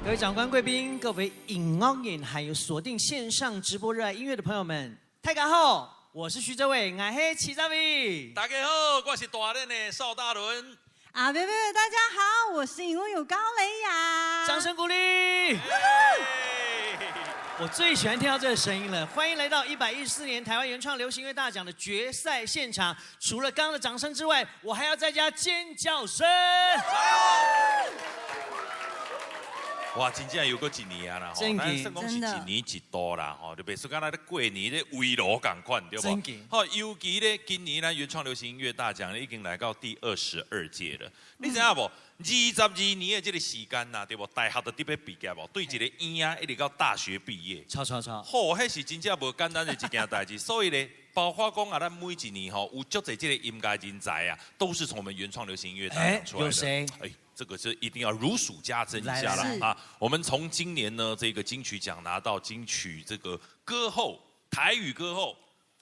各位長官貴賓、各位音樂人，還有鎖定線上直播熱愛音樂的朋友們，大家好，我是徐哲偉，𠊎係徐哲偉。大家好，我是大連的邵大倫。啊，別別，大家好，我是熒幕有高蕾雅。掌聲鼓勵。我最喜歡聽到這個聲音了，歡迎來到114年台灣原創流行樂大獎的決賽現場。除了剛剛的掌聲之外，我還要再加尖叫聲。哇，真正又閣一年啊啦，吼，咱算講是一年一度啦，吼，就袂說敢若咧過年咧圍爐仝款，對無？好，尤其咧今年咱原創流行音樂大獎已經來到第22屆了。你知影無？22年的這個時間呐，對無？大學就得欲畢業無？對一個嬰仔一直到大學畢業，超超超，好，彼是真正無簡單的一件代誌。所以咧，包括講啊，咱每一年吼有足濟這個音樂人才啊，都是從我們原創流行音樂大獎出來的。有誰？哎。這個是一定要如數家珍一下了啊！我們從今年呢，這個金曲獎拿到金曲這個歌后，台語歌后，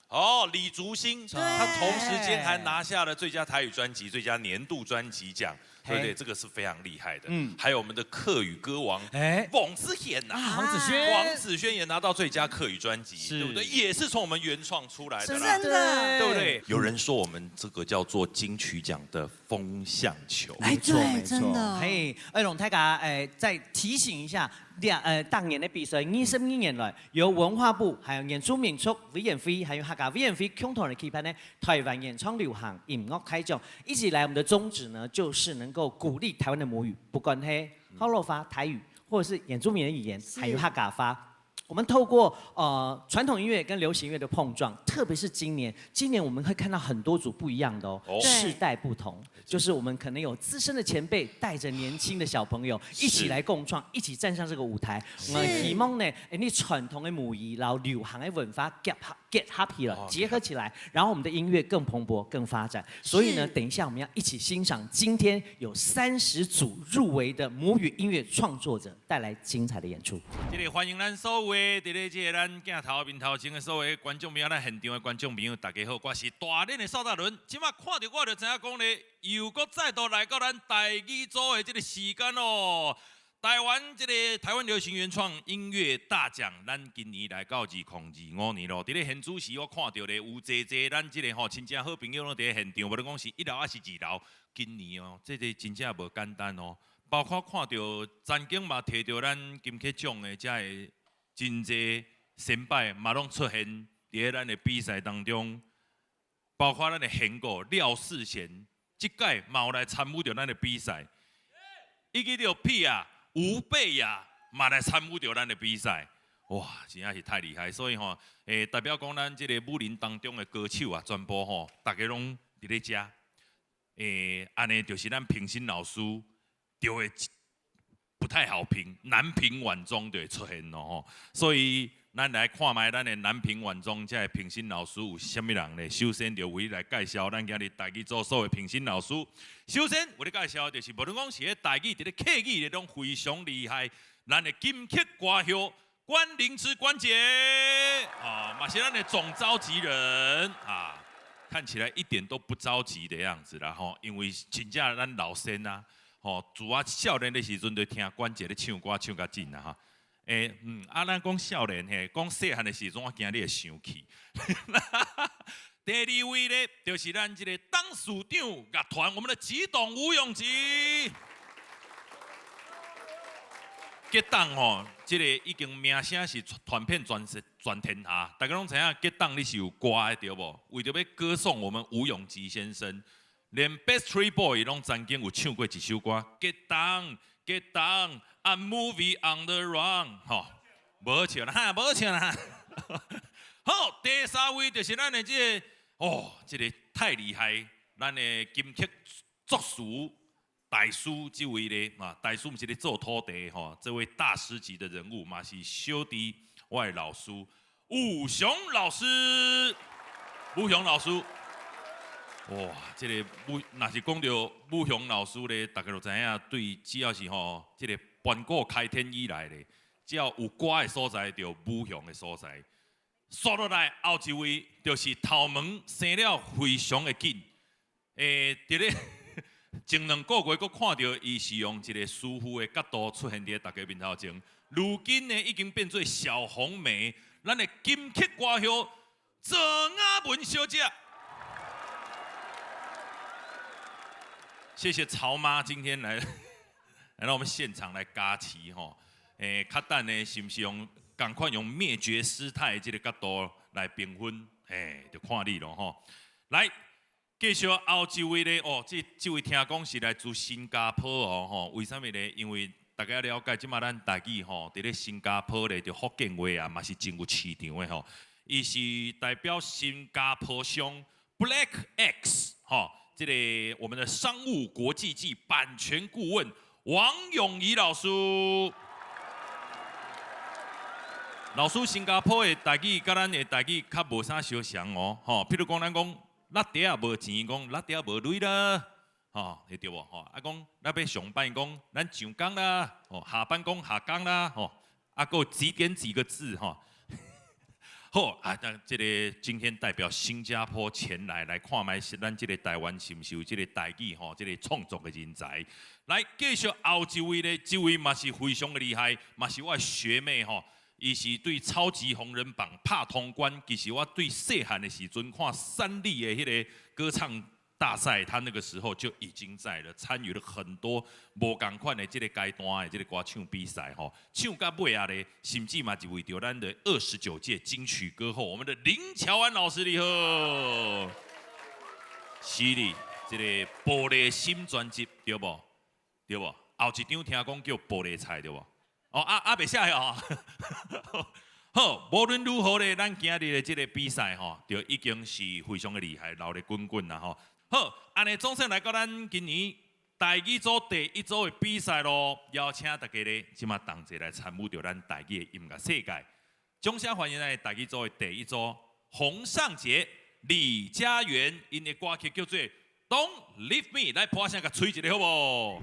哦，李竹新，他同時間還拿下了最佳台語專輯、最佳年度專輯獎，對不對？這個是非常厲害的。嗯，還有我們的客語歌王，哎，王子軒吶，黃子軒，黃子軒也拿到最佳客語專輯，對不對？也是從我們原創出來的，真的，對不對？有人說我們這個叫做金曲獎的風向球，哎，對，真的。嘿，哎，龍太家，哎，再提醒一下，當年的比賽，22年來，由文化部還有原住民族委員會，還有客家委員會共同來舉辦的台灣原創流行音樂大獎，一直以來我們的宗旨呢，就是能夠鼓勵台灣的母語，不管係好樂話台語，或者是原住民的語言，還有客家話。我們透過傳統音樂跟流行樂的碰撞，特別是今年，今年我們會看到很多組不一樣的哦，世代不同，就是我們可能有資深的前輩帶着年輕的小朋友一起來共創，一起站上這個舞台。我們希望呢，你傳統的母語，然後流行的文化結合起來，結合起來，然後我們的音樂更蓬勃、更發展。所以呢，等一下我們要一起欣賞今天有30組入圍的母語音樂創作者帶來精彩的演出。這裡歡迎咱所有佇咧這個咱鏡頭面頭前的所有觀眾朋友，咱現場的觀眾朋友，大家好，我是大連的邵大倫。這馬看著我就知影講咧，又閣再度來到咱台語組的這個時間咯。台灣這個台灣流行原創音樂大獎，咱今年來到2025年咯。佇咧現主時，我看著咧有濟濟咱這個吼親戚好朋友攏佇咧現場，無論講是一樓還是二樓。今年哦，這個真正無簡單哦。包括看著曾經嘛提著咱金曲獎的這个真濟先輩嘛攏出現佇咧咱的比賽當中，包括咱的賢哥廖世賢，這屆嘛有來參與著咱的比賽，以及著屁啊吳貝雅嘛來參與著咱的比賽，哇，真正是太厲害！所以吼，代表講咱這個武林當中的高手啊，全部吼，大家攏佇咧遮，按呢就是咱評審老師就會不太好評，難評晚鐘就會出現咯吼，所以咱來看覓咱的難評晚鐘這个評審老師有啥物人咧？首先就為你來介紹咱今日台語組所有評審老師。首先為你介紹就是，無論講是咧台語，佇咧客語咧，攏非常厲害。咱的金曲歌后關凌芝關姐啊，嘛是咱的總召集人啊，看起來一點都不着急的樣子啦吼，因為真正咱老先啊。吼，自我少年的時陣就聽關姐咧唱歌唱甲緊啊哈。欸，啊，咱講少年嘿，講細漢的時陣，我驚你會生氣。第二位咧，就是咱這個董事長樂團，我們的吉董吳永吉。結黨吼，這個已經名聲是傳遍全天下，大家攏知影結黨你是有歌的對無？為著欲歌頌我們吳永吉先生，連 Backstreet Boys 攏曾經有唱過一首歌，結黨結黨，I'm moving on the run，吼，無笑啦，哈，無笑啦。好，第三位就是咱的這個，哦，這個太厲害，咱的金曲作詞大師這位咧，啊，大師毋是咧做土地吼，這位大師級的人物嘛是小弟我的老師武雄老師，武雄老師。哇，這個武，若是講著武雄老師咧，大家都知影，對，只要是吼，這個盤古開天以來咧，只要有歌的所在，就有武雄的所在。煞落來後一位，就是頭毛生了非常的緊，佇咧前兩個月閣看著伊是用一個師傅的角度出現佇大家面頭前，如今呢已經變做小紅莓，咱的金曲歌后趙雅文小姐。謝謝曹媽今天來到我們現場來加持吼。較等呢是毋是用仝款用滅絕師太的這個角度來評分？就看你咯吼。來，繼續後一位咧，哦，這位聽講是來自新加坡哦吼。為啥物咧？因為大家了解，這馬咱台語吼，佇咧新加坡咧，就福建話啊，嘛是真有市場的吼。伊是代表新加坡商 Black X 吼，這個我們的商務國際暨版權顧問王詠儀老師。老師，新加坡的台語佮咱的台語較無啥相像哦，吼，譬如講，咱講橐袋仔無錢，講橐袋仔無鐳啦，吼，會對無？吼，啊講咱欲上班，講咱上工啦，吼，下班講下工啦，吼，啊，閣有幾點幾個字，吼。好啊，那這個今天代表新加坡前來來看覓是咱這個台灣是毋是有這個台語吼，這個創作的人才。來，繼續後一位咧，這位嘛是非常的厲害，嘛是我的學妹吼。伊是對超級紅人榜拍通關，其實我對細漢的時陣看三立的彼個歌唱大賽，他那個時候就已經在了，參與了很多無仝款的這個階段的這個歌唱比賽吼，唱到尾仔咧，甚至嘛入圍著咱的29屆金曲歌后，我們的林喬安老師你好，是哩，這個玻璃心專輯對無？對無？後一張聽講叫玻璃菜對無？哦，啊袂寫哦。好，無論如何咧，咱今日的這個比賽吼，就已經是非常的厲害，熱咧滾滾啦吼。好，按呢總算來到咱今年台語組第一組的比賽咯，邀請大家咧，這馬同齊來參與著咱台語的音樂世界。掌聲歡迎咱台語組的第一組，洪尚傑、李佳媛，𪜶的歌曲叫做《Don't Leave Me》，來破聲共吹一下好無？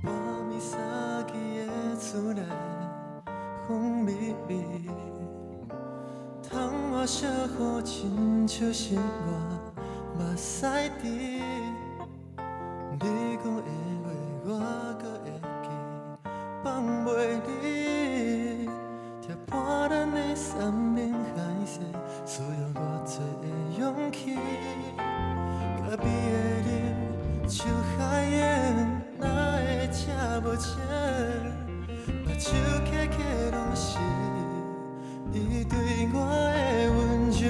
半暝三更的厝內，風微微，窗外小雨親像是我目屎滴。你講的話我閣會記，放袂離。拆破咱的山盟海誓，需要偌濟的勇氣。咖啡會啉，像海燕，哪會這無情？目睭乾乾攏是伊對我的溫柔。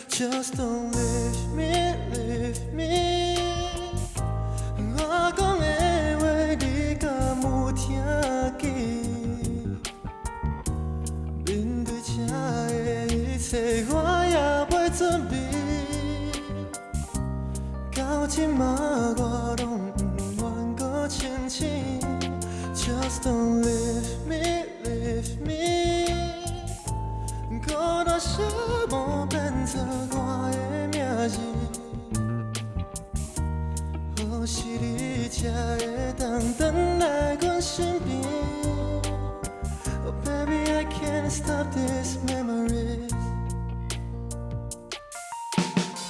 Just don't leave me, leave me。我講的話你敢有聽見？面對這的一切，我也袂準備。到這馬我攏毋願閣清醒。Just don't leave me, leave me。孤單寂寞變做我的名字，何時你才會當轉來阮身邊？Oh baby, I can't stop these memories.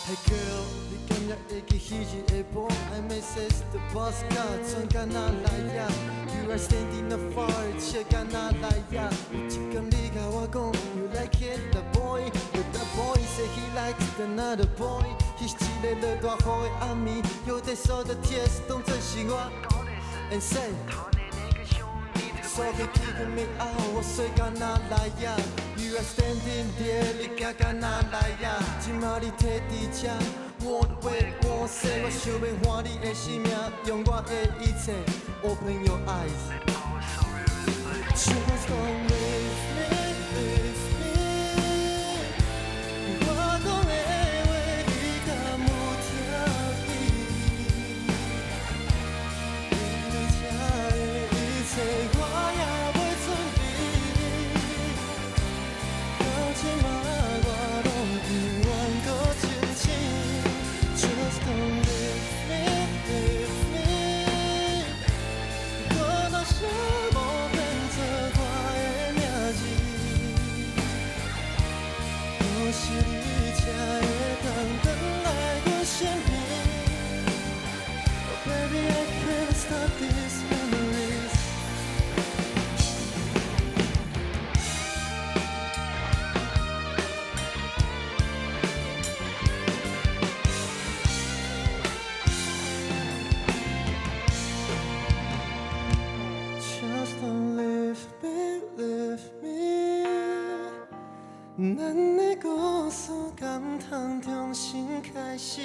Hey girl，你敢也會記彼日下晡？I message the postcard，傳到哪來呀？You are standing afar，笑到哪來呀？有一天你共我講，You like it, the boy， But the boy say he likes another boy。彼是一個落大雨的暗暝，有在所的 tears 當作是我。And say。So he kick me out，我衰到哪來呀？You are standing there，你行到哪來呀？這馬你提佇這，我的話我說，我想欲換你的生命，用我的一切。Open your eyes。Just don't leave me, leave me。我講的話你敢有聽見？咱的故事敢通重新开始？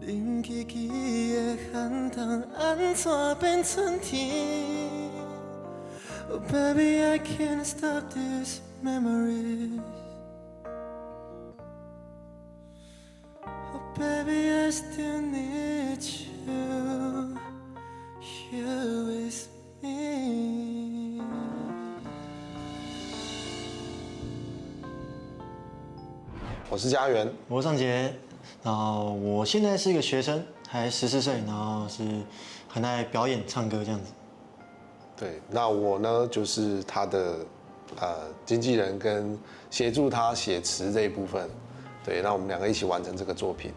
冷凄凄的寒冬，按怎变春天？Oh baby, I can't stop these memories. Oh baby, I still need you here with me. 我是家园，我是尚杰，然后我现在是一个学生，还14岁，然后是很爱表演、唱歌这样子。对，那我呢就是他的经纪人跟协助他写词这一部分。对，那我们两个一起完成这个作品。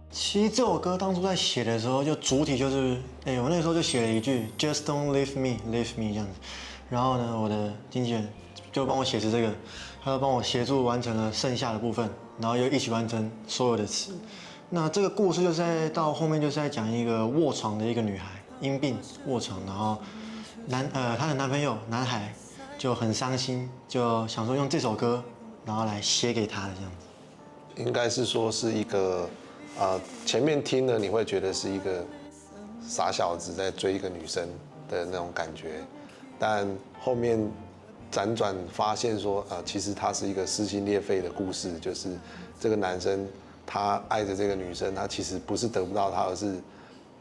其实这首歌当初在写的时候，就主体就是，我那时候就写了一句 Just don't leave me, leave me 这样子。然后呢，我的经纪人就帮我写词这个，他就帮我协助完成了剩下的部分，然后又一起完成所有的词。那这个故事就是在到后面就是在讲一个卧床的一个女孩，因病卧床，然后她的男朋友男孩就很伤心，就想说用这首歌，然后来写给她的这样子。应该是说是一个，前面听了你会觉得是一个傻小子在追一个女生的那种感觉，但后面辗转发现说，其实他是一个撕心裂肺的故事，就是这个男生他爱着这个女生，他其实不是得不到她，而是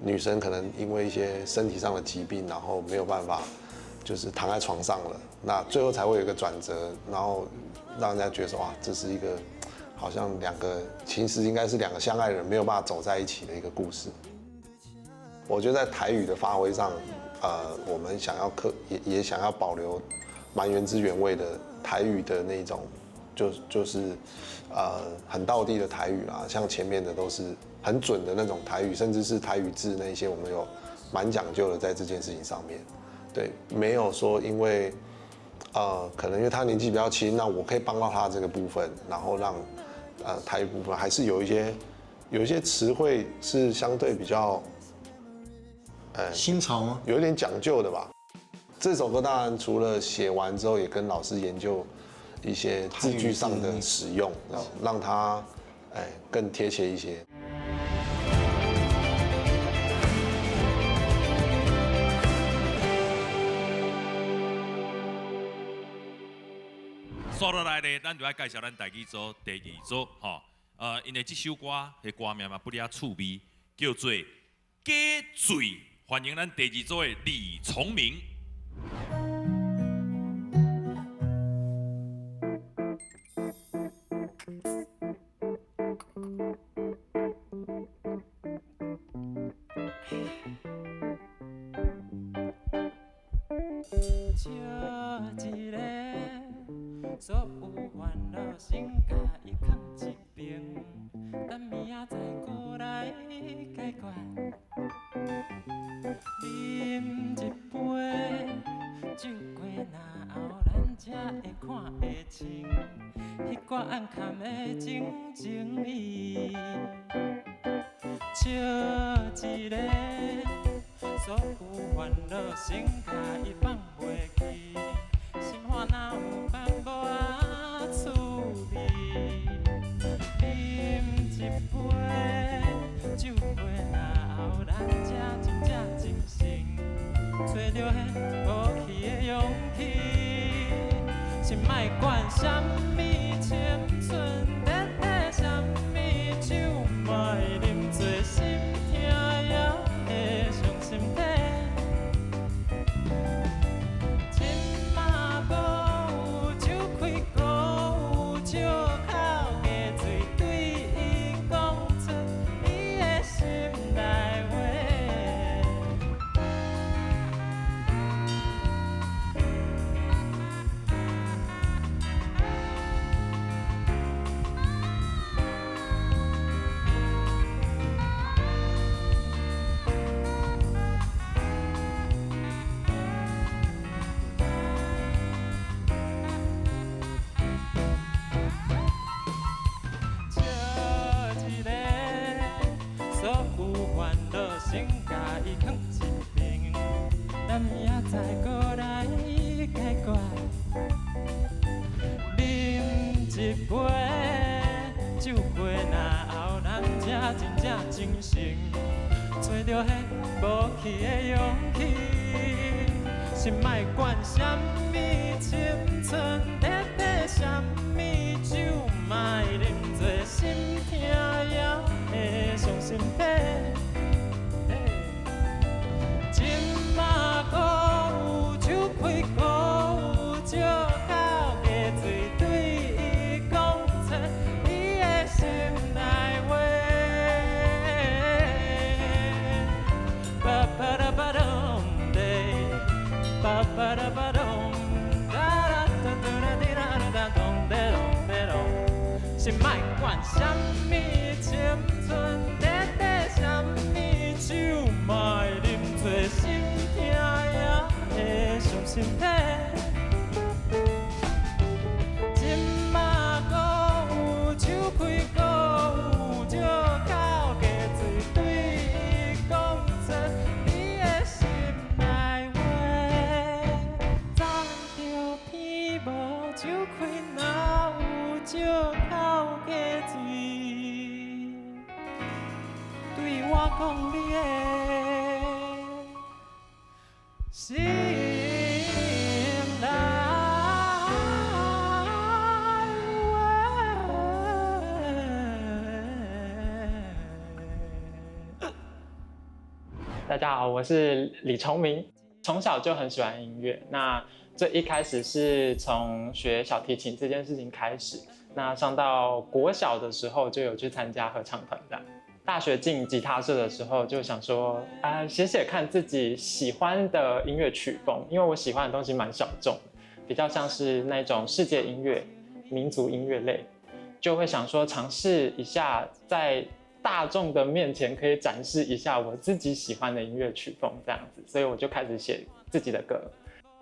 女生可能因为一些身体上的疾病，然后没有办法，就是躺在床上了。那最后才会有一个转折，然后让人家觉得说，哇，这是一个好像两个其实应该是两个相爱的人没有办法走在一起的一个故事。我觉得在台语的发挥上，我们想要也想要保留蛮原汁原味的台语的那种，就是很道地的台语啦，像前面的都是很准的那种台语，甚至是台语字那一些，我们有蛮讲究的在这件事情上面。对，没有说因为，可能因为他年纪比较轻，那我可以帮到他这个部分，然后让，台语部分还是有一些词汇是相对比较，新潮吗？有一点讲究的吧。这首歌当然除了写完之后，也跟老师研究一些字句上的使用，让它，更贴切一些。煞落来咧，咱就爱介绍咱台语组第二组吼。𪜶的这首歌的歌名嘛不离趣味，叫做《假醉》。欢迎咱第二组的李崇明。笑一个，所有烦恼先共伊囥一边，等明仔载阁来解决。啉一杯，酒过若后，咱才会看会清，彼寡暗藏的真情意。笑一个，所有烦恼先共伊放袂记，生活哪有淡薄仔趣味？啉一杯，酒过若后，咱才真正真诚，揣著彼无去的勇气，先莫管啥物青春，咧咧啥物酒，莫啉醉心痛也会伤心体。一杯，酒過若後，咱才真正精神，揣著彼無去的勇氣。是莫管啥物青春，短短啥物酒，莫啉醉心疼也會傷心體。這馬閣有酒開，閣有石口加醉，對伊講出你的心內話。巴巴拉巴咚得，巴巴拉巴咚，哒啦哒嘟啦滴啦啦哒咚得咚得咚。是莫管啥物青春，短短啥物酒，莫啉醉心疼也會傷心體。這馬閣有酒開，閣有石口加醉，對伊講出你的心內話。早著鼻無酒開，哪有石口加醉？對我講你的心內話。大家好，我是李崇明，從小就很喜歡音樂。那最一開始是從學小提琴這件事情開始。那上到國小的時候就有去參加合唱團這樣。大學進吉他社的時候就想說，啊，寫寫看自己喜歡的音樂曲風，因為我喜歡的東西蠻小眾，比較像是那種世界音樂、民族音樂類，就會想說嘗試一下在大眾的面前可以展示一下我自己喜歡的音樂曲風這樣子，所以我就開始寫自己的歌。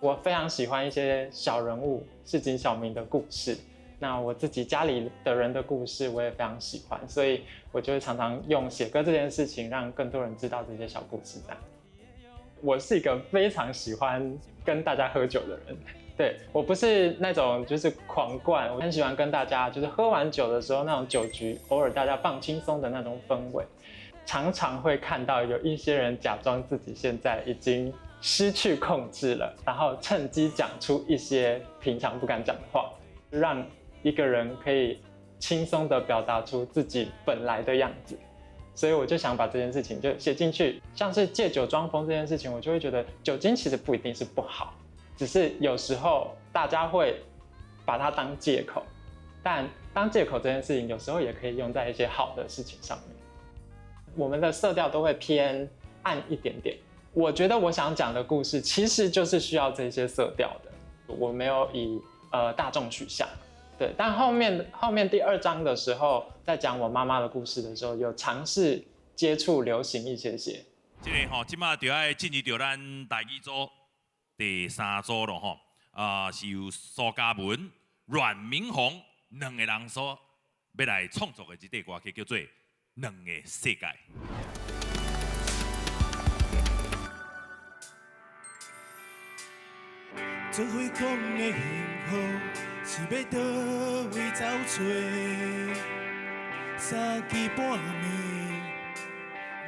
我非常喜歡一些小人物、市井小民的故事。那我自己家裡的人的故事，我也非常喜歡，所以我就會常常用寫歌這件事情，讓更多人知道這些小故事。這樣，我是一個非常喜歡跟大家喝酒的人，對，我不是那種就是狂灌，我很喜歡跟大家就是喝完酒的時候那種酒局，偶爾大家放輕鬆的那種氛圍，常常會看到有一些人假裝自己現在已經失去控制了，然後趁機講出一些平常不敢講的話，讓一個人可以輕鬆地表達出自己本來的樣子，所以我就想把這件事情就寫進去。像是借酒裝瘋這件事情，我就會覺得酒精其實不一定是不好，只是有時候大家會把它當借口，但當借口這件事情有時候也可以用在一些好的事情上面。我們的色調都會偏暗一點點，我覺得我想講的故事其實就是需要這些色調的，我沒有以大眾取向。對，但後面第二章的時候，在講我媽媽的故事的時候，有嘗試接觸流行一些些。這個吼，這馬就愛進入到咱台語組第三組咯吼，啊，是由蘇嘉文、阮明宏兩個人所欲來創作的這塊歌曲，叫做《兩个世界》。做伙講的幸福是欲佗位走揣？三更半暝，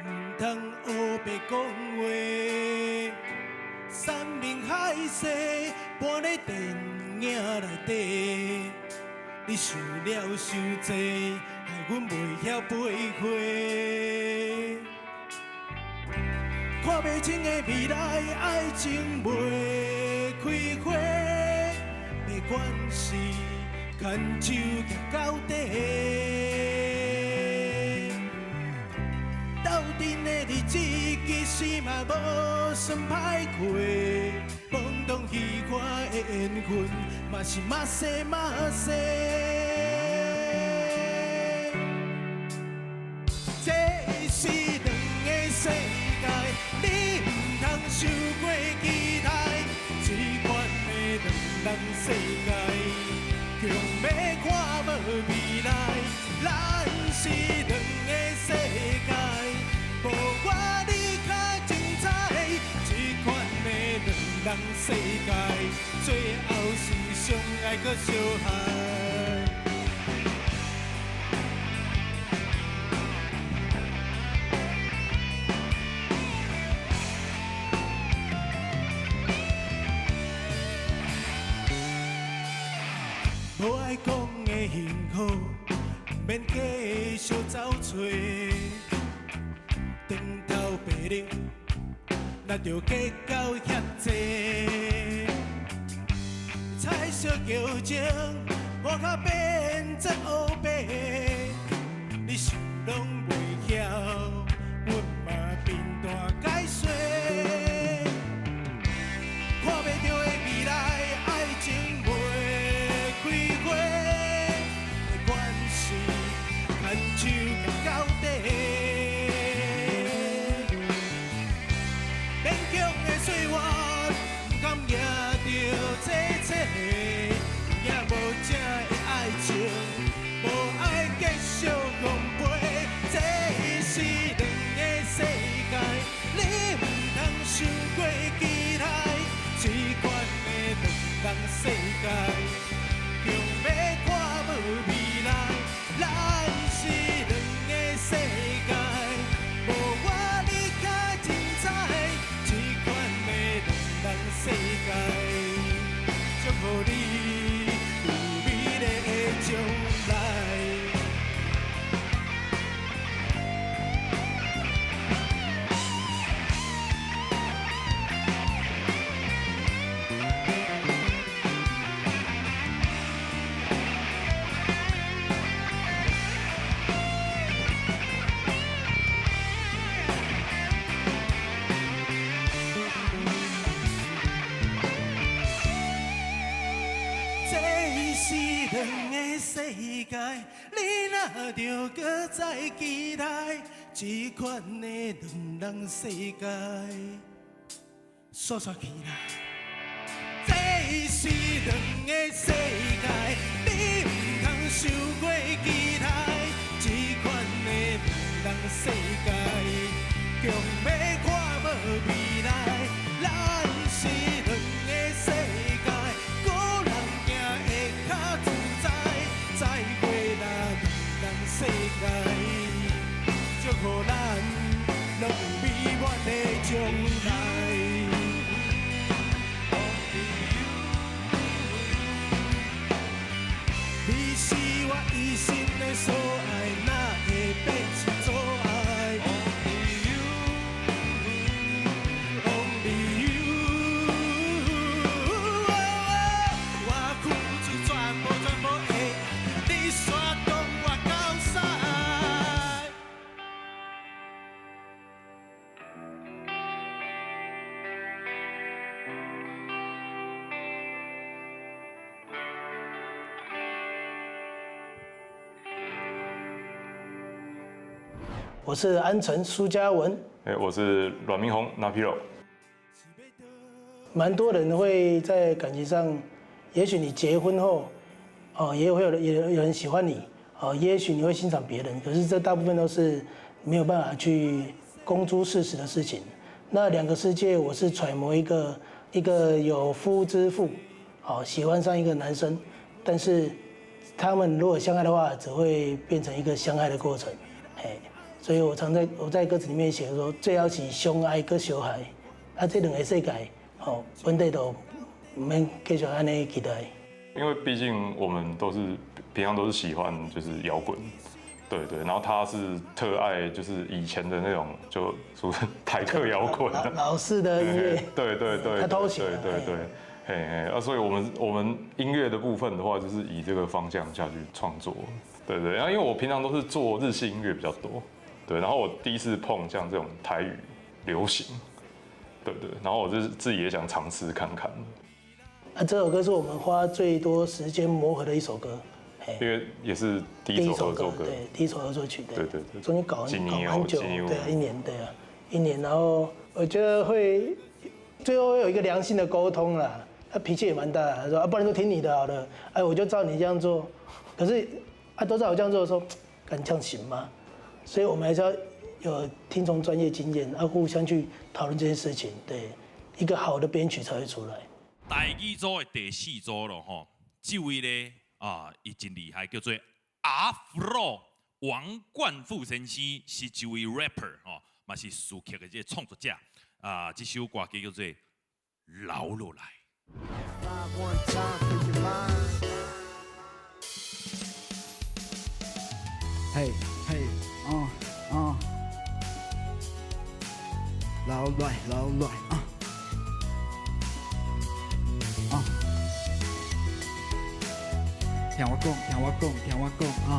毋通烏白講話。山盟海誓，搬咧電影內底。你想了傷濟，害阮袂曉飞花。看袂清的未来，愛情袂開花。不管是牽手行到底，斗阵的日子其實嘛無算歹過，懵懂愉快的緣分嘛是馬西馬西。這是兩个世界，你毋通傷過期待，這款的兩人世界，強欲看無未來，咱是兩个世界，無我你較精彩。這款的兩人世界，最後是相愛閣相害。講的幸福，毋免繼續走揣，當頭白日，咱著計較遐濟。彩色橋前，我較變做烏白，你想攏袂曉，阮嘛貧惰解說。看袂著的未來，愛情袂開花，關係牽手行到底。勉強的歲月，不甘贏著這切，贏無正的愛情，無愛繼續奉陪。這是兩個世界，你毋通傷過期待，這款的兩人世界，強欲看無未來，咱是兩個世界，無我你較精彩，這款的兩人世界，祝福你有美麗的將來。這是兩個世界，你若著閣再期待，這款的兩人世界，煞煞去啦。這是兩個世界，你毋通傷過期待，這款的兩人世界，強欲看無未來，咱是兩個世界，孤人行會較自在，再會啦兩人世界，祝福咱攏有美滿的將來。你是我一生的所愛，哪會變成阻礙？Only you，我付出全部全部的愛，你煞當我狗屎。我是安城蘇嘉文。哎，我是阮明宏拿皮肉。蠻多人會在感情上，也許你結婚後，哦，也會有人也有人喜歡你，哦，也許你會欣賞別人，可是這大部分都是沒有辦法去公諸事實的事情。那兩個世界，我是揣摩一個一個有夫之婦，哦，喜歡上一個男生，但是他們如果相愛的話，只會變成一個相愛的過程，嘿。所以我常在我在歌詞裡面寫說，最後是相愛閣相害，啊，這兩個世界，吼，本底都毋免繼續按呢期待。因為畢竟我們都是平常都是喜歡就是搖滾，對對，然後他是特愛就是以前的那種就屬台客搖滾，老式的音樂，對對對，他偷情，對對對，嘿嘿，啊，所以我們音樂的部分的話，就是以這個方向下去創作，對對，然後因為我平常都是做日系音樂比較多。對，然後我第一次碰像這種台語流行，對對，然後我就自己也想嘗試看看。啊，這首歌是我們花最多時間磨合的一首歌，因為也是第一首合作歌，對，第一首合作曲，對對對對，中間搞搞蠻久，對啊，一年，對啊，一年，然後我覺得會最後會有一個良性的溝通啦。他脾氣也蠻大，他說啊，不然都聽你的好了，哎，我就照你這樣做。可是啊，都照我這樣做的時候，敢這樣行嗎？所以我們還是要有聽從專業經驗，要互相去討論這件事情，對，一個好的編曲才會出來。台語組的第四組咯，吼，這位咧啊，伊真厲害，叫做阿弗羅王冠富先生，是一位 rapper 吼，嘛是詞曲的這個創作者啊。這首歌叫做《留落來》。嘿，嘿，嗯嗯，留落來，留落來，啊，啊，聽我講，聽我講，聽我講啊，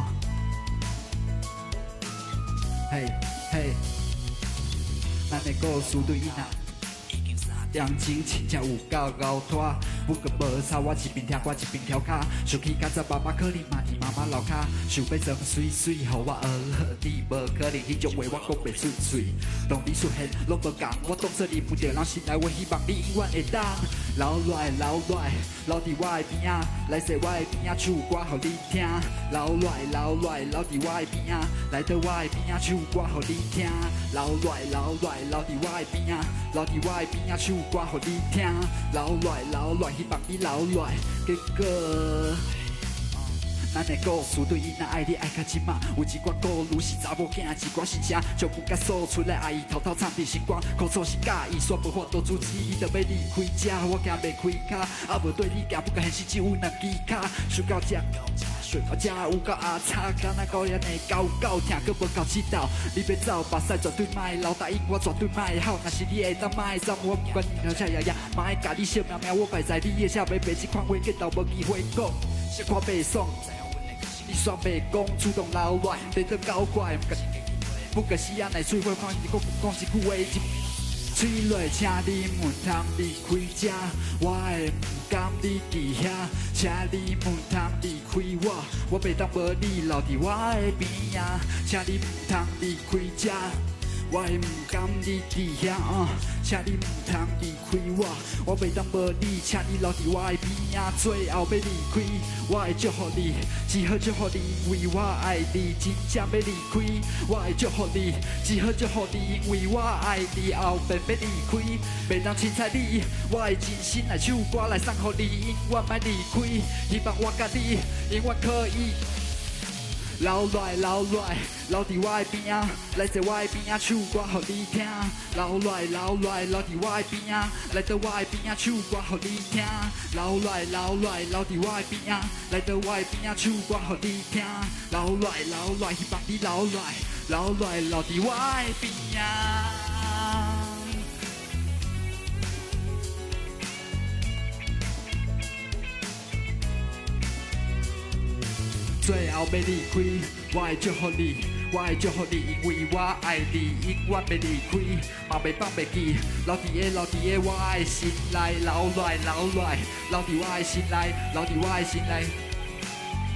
嘿，嘿，咱的故事對伊若已經三點鐘，真正有夠𠢕拖。不過無差，我一邊聽歌一邊跳跤，想起較早爸爸可能嘛佇媽媽樓跤，想欲裝媠媠，予我學你無可能，彼種話我講袂出喙。當你出現攏無仝，我當作你不著人心內，我希望你永遠會當留落來，留落來，留佇我的邊仔，來坐我的邊仔，唱歌予你聽。留落來，留落來，留佇我的邊仔，來到我的邊仔，唱歌予你聽。留落來，留落來，留佇我的邊仔，留佇我的邊仔，唱歌予你聽。留落來，留落來，希望你留落來，結果。咱的故事對伊若愛你愛到這馬，有一寡顧慮是查某囝一寡心聲，將不甲說出來，愛伊偷偷藏佇心肝，苦楚是佮意，煞無法度阻止伊，就欲離開這，我行袂開跤，啊無對你行，不過現實只有兩支跤，想到這，想到這有夠阿差，敢若狗仔的狗狗疼，閣無夠這鬥，你欲走，目屎絕對莫流，答應我絕對莫哭，若是你會當莫走，我不管你頭車爺爺，嘛會共你惜命命，我擺在你的車尾白，這款話見到無機會講，小可袂爽。你煞袂講，主動留落來，佇倒搞怪，不過死仔內喙火，看伊閣講一句話，一喙落，請你毋通離開這，我會毋甘你佇遐，請你毋通離開我，我袂當無你留佇我的邊仔，請你毋通離開這。我會毋甘你佇遐，請你毋通離開我，我袂當無你，請你留佇我的邊仔。最後欲離開，我會祝福你，只好祝福你，因為我愛你，真正欲離開，我會祝福你，只好祝福你，因為我愛你。後面欲離開，袂當凊彩你，我會真心來唱歌來送予你，永遠莫離開，希望我佮你永遠可以。留落來，留落來，留佇我的邊仔，來坐我的邊仔，唱歌予你聽。留落來，留落來，留佇我的邊仔，來到我的邊仔，唱歌予你聽。留落來，留落來，留佇我的邊仔，來到我的邊仔，唱歌予你聽。留落來，留落來，希望你留落來，留落來，留佇我的邊仔。最後欲離開，我會祝福你，我會祝福你，因為我愛你，永遠袂離開，嘛袂放袂記，留佇个，留佇个我的心內，留落來，留落來，留佇我的心內，留佇我的心內，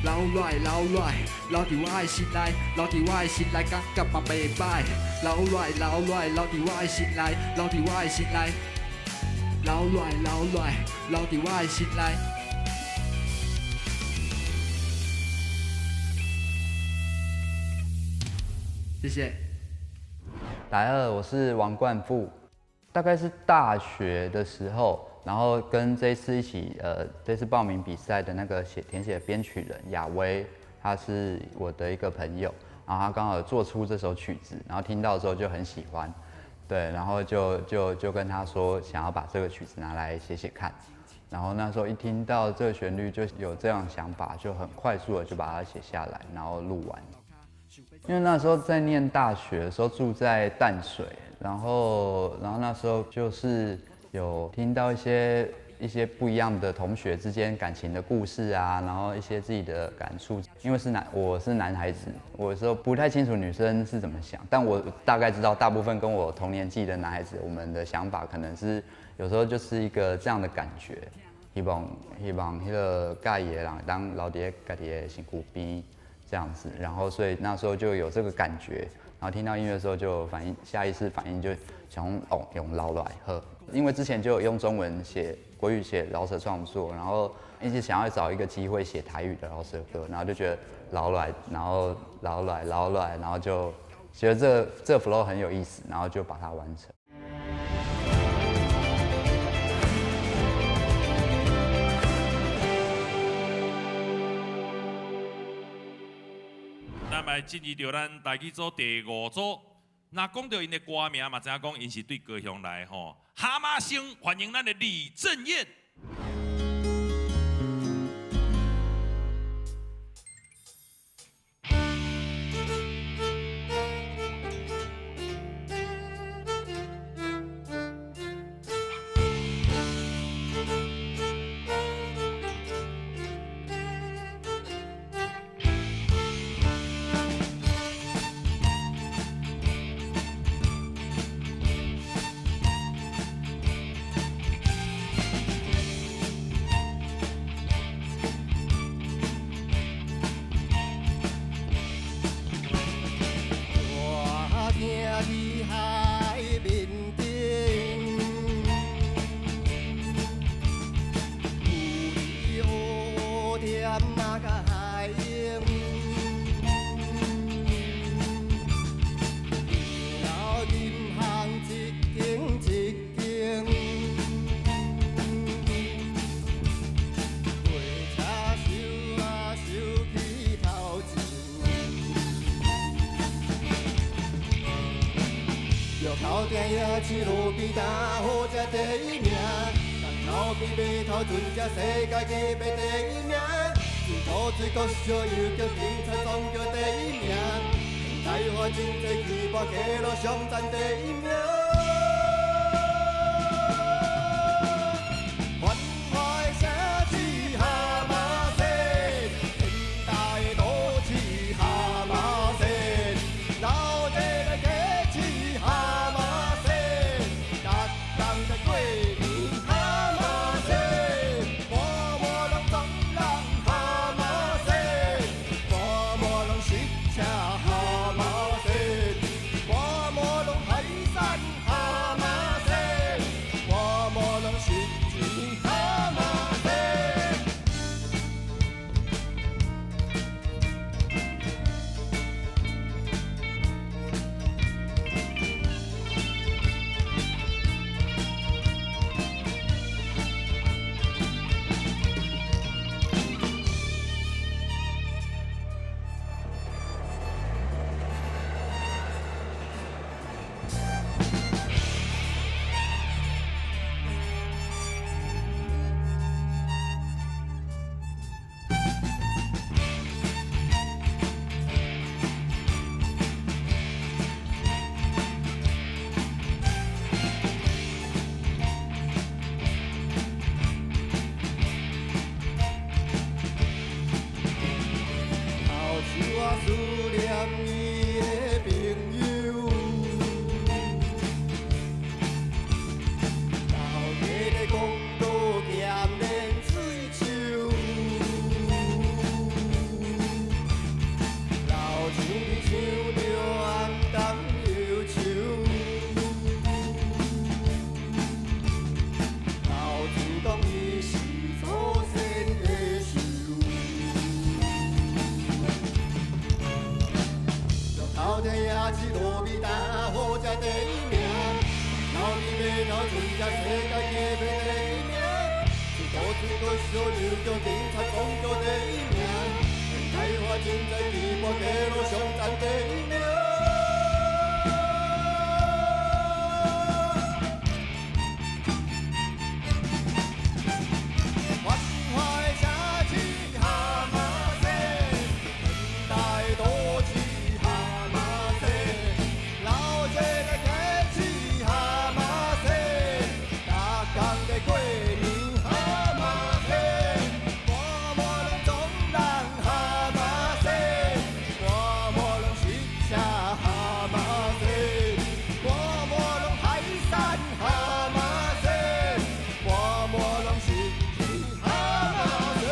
留落來，留落來，留佇我的心內，留佇我的心內，感覺嘛袂歹，留落來，留落來，留佇我的心內，留佇我的心內，留落來，留落來，留佇我的心內。謝謝。大家好，我是王冠富，大概是大學的時候，然後跟這次一起，這次報名比賽的那個填寫編曲人亞威，他是我的一個朋友，然後他剛好做出這首曲子，然後聽到之後就很喜歡，對，然後就跟他說想要把這個曲子拿來寫寫看，然後那時候一聽到這個旋律就有這樣想法，就很快速的就把它寫下來，然後錄完。因為那時候在念大學的時候住在淡水，然後那時候就是有聽到一些不一樣的同學之間感情的故事啊，然後一些自己的感觸。因為我是男孩子，我有時候不太清楚女生是怎麼想，但我大概知道大部分跟我同年紀的男孩子，我們的想法可能是有時候就是一個這樣的感覺，希望彼個佮意的人會當留佇家己的身軀邊。這樣子，然後所以那時候就有這個感覺，然後聽到音樂的時候就反應，下意識反應就想用用撈來喝，因為之前就有用中文寫國語寫饒舌創作，然後一直想要找一個機會寫台語的饒舌歌，然後就覺得撈來，然後撈來撈來，然後就覺得這 flow 很有意思，然後就把它完成。咱來進入到咱台語組第五組。若講到𪜶的歌名，嘛知影講𪜶是對高雄來吼。哈馬星歡迎咱的李正彥。头顶夜市路边摊好食第一名，头边码头船只世界级别第一名，水土水国小又叫警察总叫第一名，台湾真济气魄街路上赞第一名。繁华的城市哈马星，现代的都市哈马星，闹热的街市哈马星，逐工在过年哈马星，满满拢撞人哈马星，满满拢塞车哈马星，满满拢海产哈马星，满满拢是钱哈马星。头树啊，思念伊的朋友，老家咧讲道剑连水手，老像你想着暗淡忧愁，老子讲伊是祖先的寿。头顶夜市路边摊好食第一名，头边码头船只世界级别第一名，水土水国小又叫警察总叫第一名，台湾真济气魄街路上赞第一名。繁华的城市哈马星，现代都市哈马星，闹热的街市哈马星，逐工在过年哈马星，满满拢撞人哈马星，满满拢塞车哈马星，满满拢海产哈马星，满满拢是钱哈马星。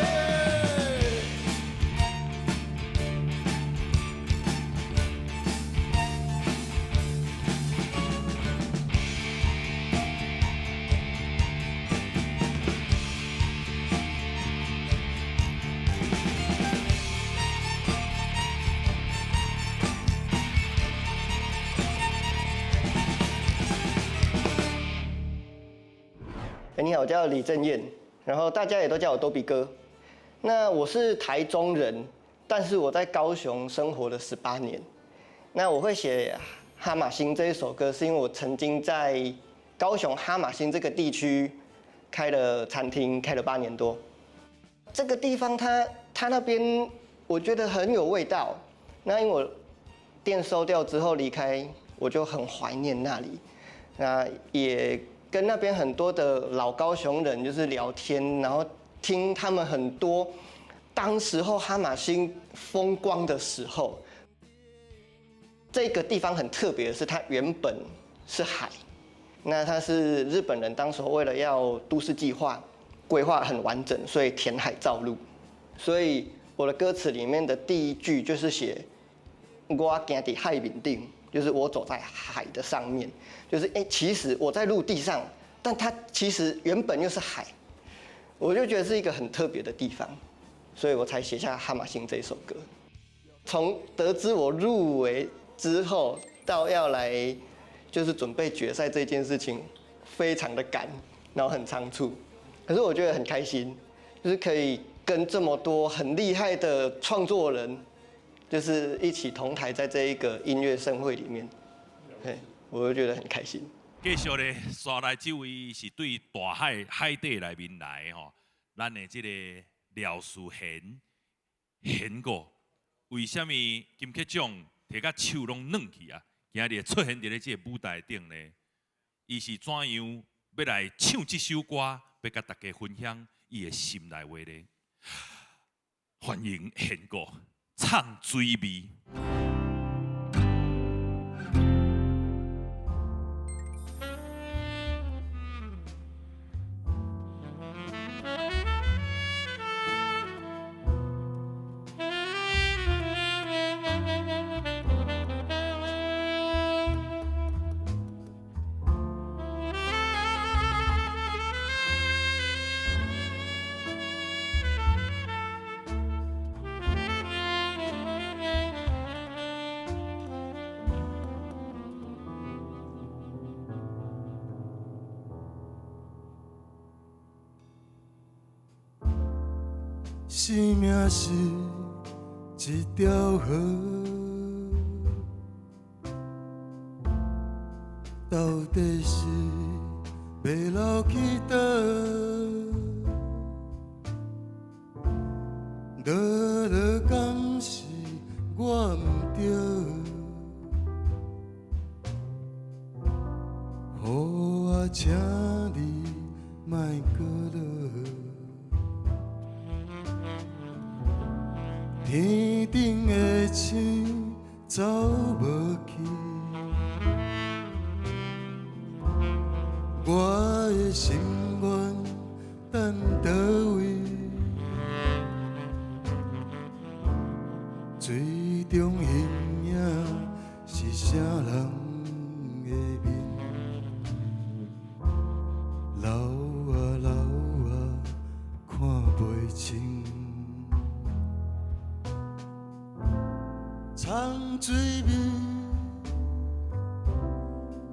欸你好，我叫李正彦，然后大家也都叫我多比哥。那我是台中人，但是我在高雄生活了18年。那我会写《哈马星》这一首歌，是因为我曾经在高雄哈马星这个地区开了餐厅，开了8年多。这个地方它那边我觉得很有味道。那因为我店收掉之后离开，我就很怀念那里。那也跟那边很多的老高雄人就是聊天，然后听他们很多当时候哈马星风光的时候。这个地方很特别的是，它原本是海，那它是日本人当时候为了要都市计划规划很完整，所以填海造陆。所以我的歌词里面的第一句就是写“我行伫海面顶”，就是我走在海的上面，就是哎，其实我在陆地上，但它其实原本又是海，我就觉得是一个很特别的地方，所以我才写下《哈马星》这一首歌。从得知我入围之后，到要来就是准备决赛这件事情，非常的赶，然后很仓促，可是我觉得很开心，就是可以跟这么多很厉害的创作人，就是一起同台在这一个音乐盛会里面，嘿，我就覺得很開心。繼續咧，紲來這位是對大海海底內面來吼，咱的這個廖思賢賢哥，為啥物金曲獎提甲手攏軟去啊？今日出現佇咧這個舞台頂咧，伊是怎樣欲來唱這首歌，欲佮大家分享伊的心內話咧？歡迎賢哥唱《水味》。生命是一條河，到底是欲流去佗？落落敢是我毋對？雨啊，請你莫閣落。天頂的星走無去，我的心願等佗位？水中形影是啥人的面？老啊老啊，看袂清。藏水味，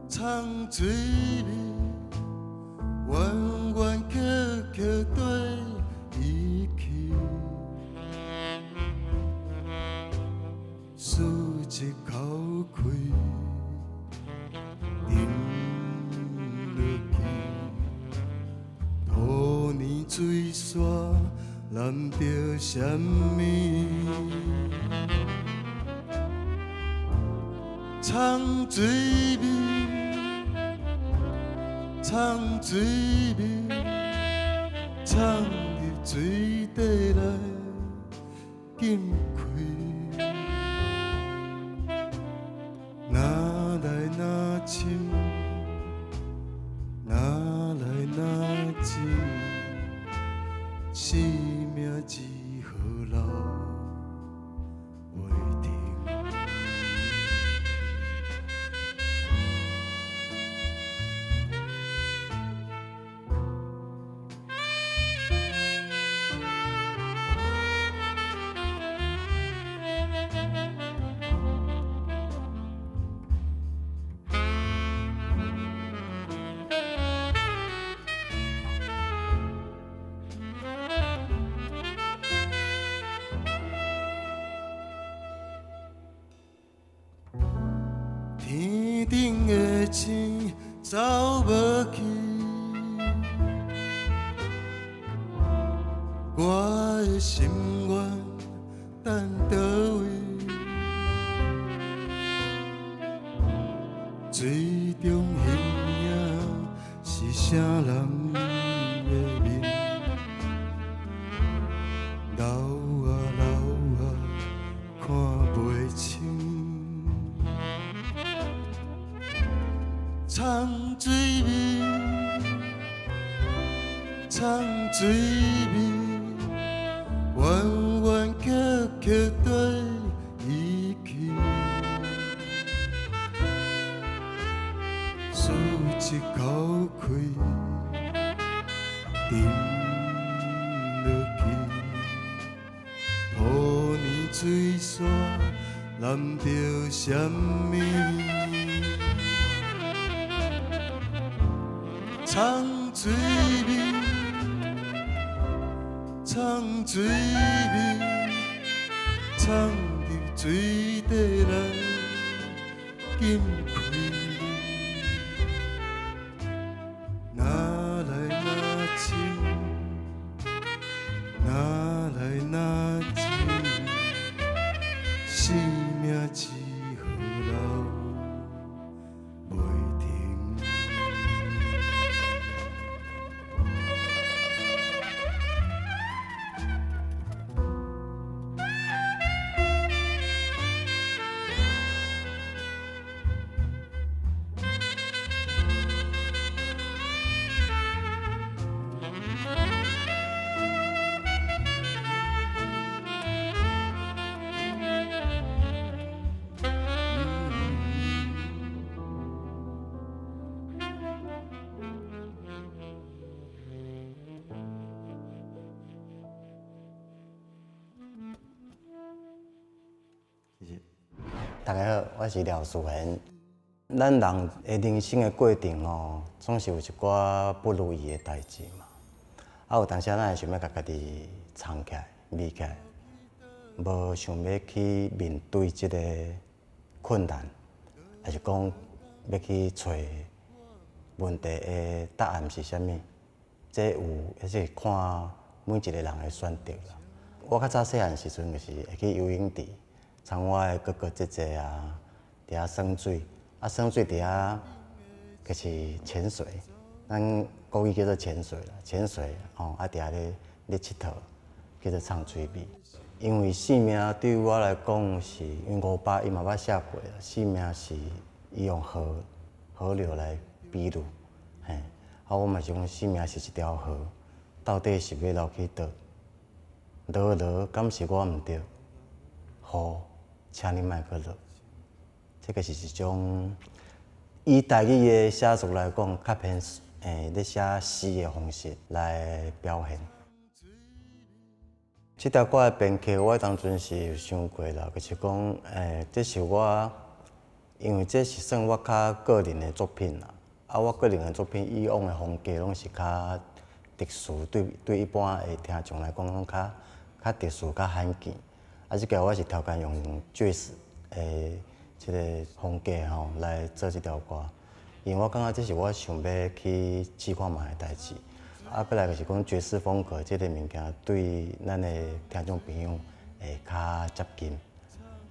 藏水味，弯弯曲曲缀伊去，舒一口氣，沉落去，土年水沙淋著啥物？藏水味，藏水味，藏入水底來禁開。哪來哪深，哪來哪深，生命如何流袂停？天頂的星走無去，我的心願等佗位？水中形影是啥人的面？老啊老啊，看袂清。藏水味，藏水味，弯弯曲曲缀伊去，舒一口氣，沉落去，土年水沙淋著啥物？藏水味，藏水味，藏入水底來禁開。生命之河流袂停。大家好，我是廖淑贤。咱人的人生的过程吼，总是有一寡不如意的代志嘛。啊，有当时咱会想欲共家己藏起来、秘起来，无想欲去面对这个困难，抑是讲欲去揣问题的答案是啥物？这有，抑是看每一个人的选择啦。我较早细汉时阵，就是会去游泳池。参我的哥哥姐姐啊，伫遐耍水，啊耍水伫遐就是潜水，咱国语叫做潜水啦，潜水吼，啊伫遐咧𨑨迌，叫做藏水米。因为生命对我来讲是，因为伍巴伊嘛捌写过啦，生命是伊用河流来比喻，嘿，啊我嘛是讲生命是一条河，到底是欲流去佗？落落敢是我毋对？雨。请你莫阁落，这个是一种以台语的写作来讲，较偏咧写诗的方式来表现。这条歌的编曲，我当阵是有想过啦，就是讲，这是我，因为这是算我较个人的作品啦。啊，我个人的作品以往的风格拢是较特殊，对一般的听众来讲，拢较特殊、较罕见。啊，这个我是调工用爵士的这个风格吼来做这条歌，因为我感觉这是我想欲去试看觅的代志。啊，过来就是讲爵士风格这个物件对咱的听众朋友会较接近。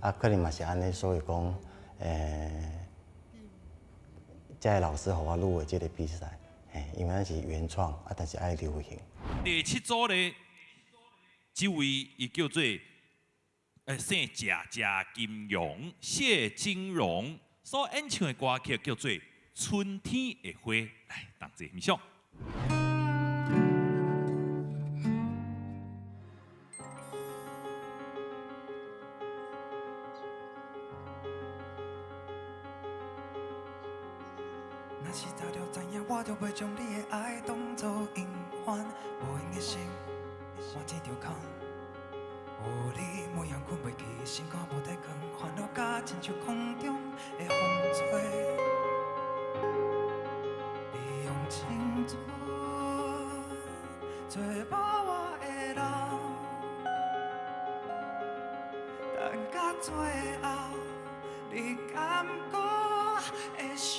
啊，可能嘛是按呢，所以讲，这个老师予我入围这个比赛，嘿，因为咱是原创，啊，但是爱流行。第七组咧，这位伊叫做。姓谢，谢金荣，谢金荣所演唱的歌曲叫做《春天的花》，来，同齐欣赏。若是早就知影，我就袂将你的爱当作隐患，无闲的心，我这条空。予你每晚睏袂去，心肝无得囥，烦恼甲亲像空中的风吹。你用青春做无我的人，等到最后，你敢阁会想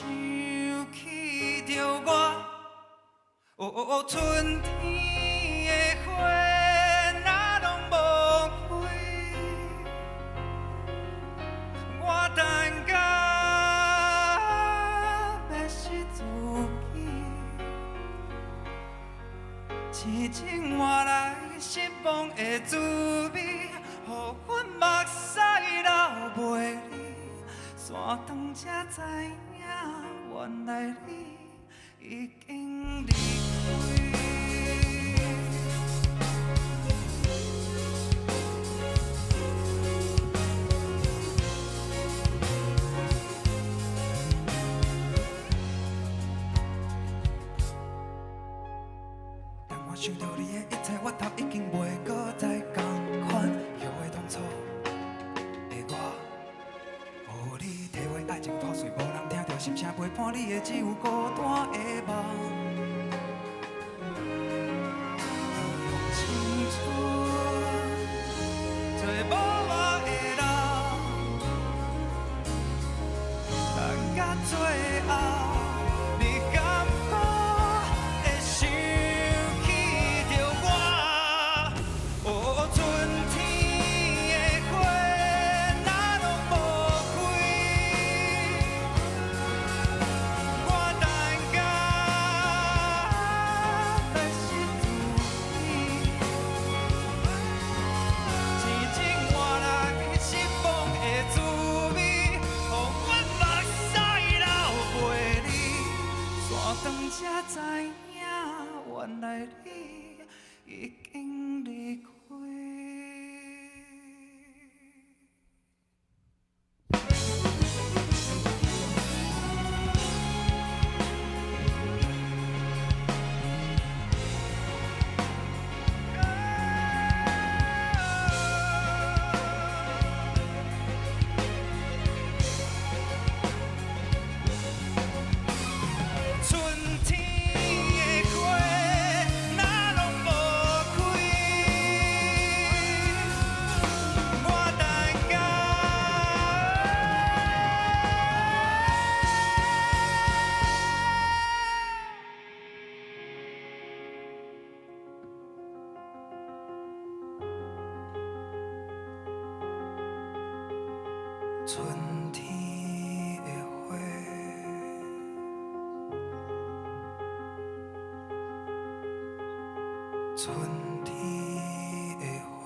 起著我？哦，春天的花。等到欲死自己，痴情换来失望的滋味，予阮目屎流袂离。山长才知影，原来你已经离开。想到你的一切，我头已经袂阁再仝款。后悔当初的我，予你体会爱情破碎，无人听著心声陪伴你的，只有孤单的梦。用青春做无我的人，等到最后，你敢阁会想起著我？哦，春天的花若原来你已经离开。春天的花，若拢无开，我等到。春天的花。春天的花，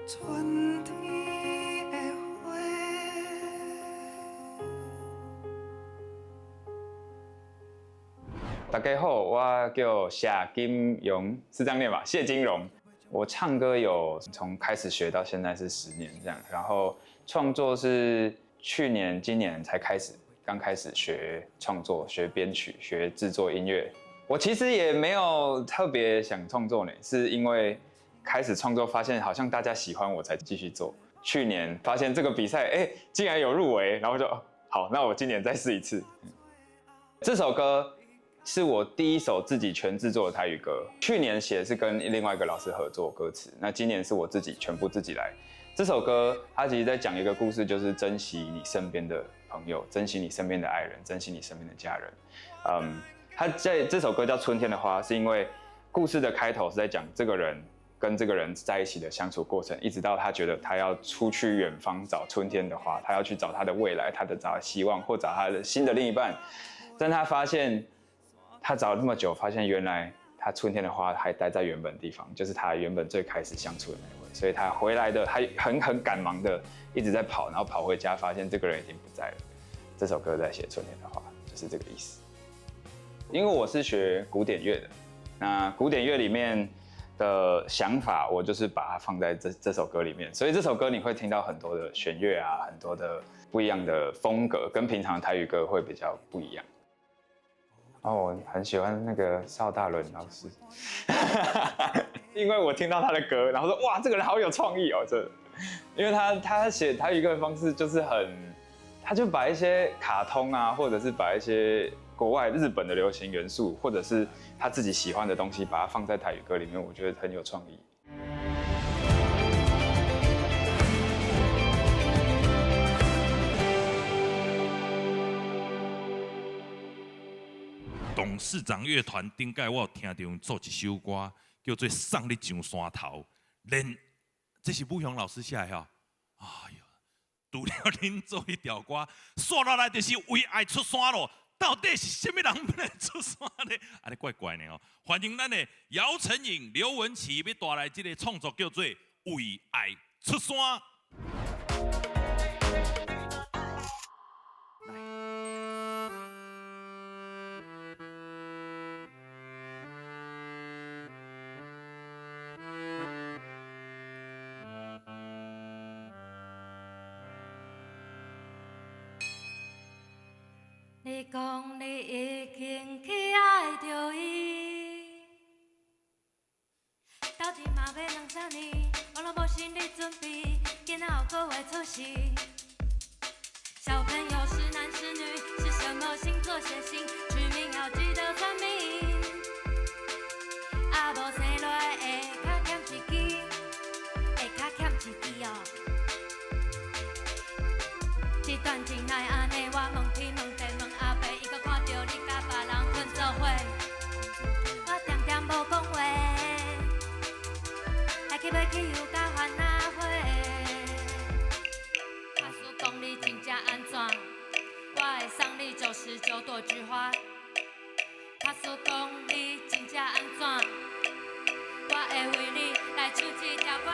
春天的花。大家好，我叫谢金荣，是这样念吧？谢金荣。我唱歌有从开始学到现在是10年这样，然后创作是去年、今年才开始，刚开始学创作、学编曲、学制作音乐。我其实也没有特别想创作呢，是因为开始创作发现好像大家喜欢我才继续做。去年发现这个比赛，哎，竟然有入围，然后就好，那我今年再试一次。这首歌是我第一首自己全制作的台语歌。去年写是跟另外一个老师合作歌词，那今年是我自己全部自己来。这首歌它其实在讲一个故事，就是珍惜你身边的朋友，珍惜你身边的爱人，珍惜你身边的家人。他在这首歌叫《春天的花》，是因为故事的开头是在讲这个人跟这个人在一起的相处过程，一直到他觉得他要出去远方找春天的花，他要去找他的未来，他的找希望或找他的新的另一半。但他发现，他找了那么久，发现原来他春天的花还待在原本地方，就是他原本最开始相处的那位。所以他回来的，他很赶忙的一直在跑，然后跑回家，发现这个人已经不在了。这首歌在写春天的花，就是这个意思。因为我是学古典乐的，那古典乐里面的想法，我就是把它放在这首歌里面，所以这首歌你会听到很多的弦乐啊，很多的不一样的风格，跟平常的台语歌会比较不一样。哦，我很喜欢那个邵大伦老师，因为我听到他的歌，然后说哇，这个人好有创意哦，这，因为他写台语歌的方式就是很，他就把一些卡通啊，或者是把一些国外日本的流行元素，或者是他自己喜欢的东西，把它放在台语歌里面，我觉得很有创意。董事长乐团顶届我有听到𪜶做一首歌，叫做《送你上山头》，连这是武雄老师写的吼。哎呦，除了恁做彼条歌，煞落来就是为爱出山咯。到底是啥物人欲来出山呢？按呢怪怪呢哦。欢迎咱的姚晨颖、刘文琪欲带来这个创作叫做《为爱出山》。你讲你已经去爱著伊，斗阵嘛欲两三年，我拢无心理准备，囡仔有个月出世。小朋友是男是女，是什么星座血型？取名要记得算命。啊，无生落来会较欠一支，会较欠一支哦。这段情哪会按呢？我问天问地问阿伯，伊阁看著你佮别人睏做伙，我恬恬无讲话，来去欲去又佮烦恼火。假使讲你真正按怎，我会送你99朵菊花。假使讲你真正按怎，我会为你来唱这条歌。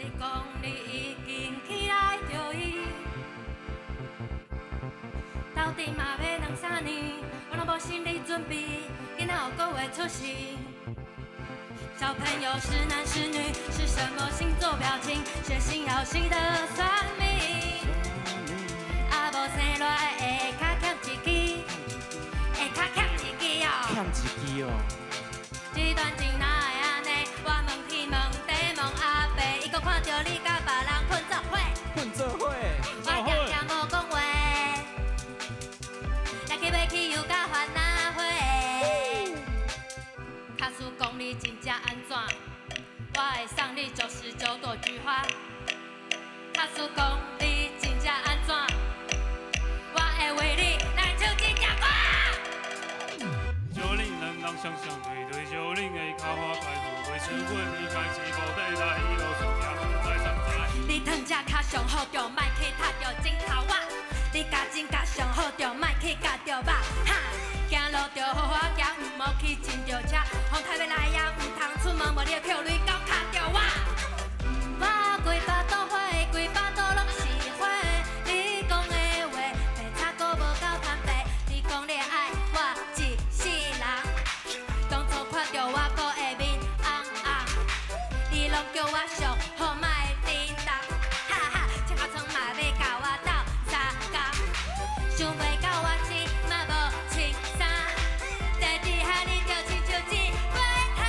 你讲你已经去爱著伊，斗阵嘛欲两三年，我拢无心理准备，囡仔又阁会出世。小朋友是男是女，是什么星座表情？血型要记得算命。啊，无生落来会较欠一支，会较欠一支哦。欠一支哦。这段情哪会按呢？我问天问地问阿伯，伊阁看著你佮别人睏做伙。睏做伙。我定定无讲话，来去欲去又佮烦恼火。假使讲你真正按怎，我会送你99朵菊花。假使讲你真正按怎，我會為你來唱一條歌。少年人人雙雙對對，少年的跤我開富貴，想過離開起步地來，一路上行不知三知。你躺這較上好，就莫去踢著枕頭仔。你咬枕較上好，就莫去咬著肉。哈，行路著好好行，毋好去真著車。風台欲來也毋通出門，無你會扣雷公敲著我。我規腹肚火，規腹肚攏是火。你講的話，白賊閣無夠坦白。你講你愛我一世人，當初看著我閣會面紅紅。你攏叫我上好莫振動，哈哈，穿甲床嘛欲佮我鬥相共，想袂到我這馬無穿衫，坐佇遐你就親像一尾頭。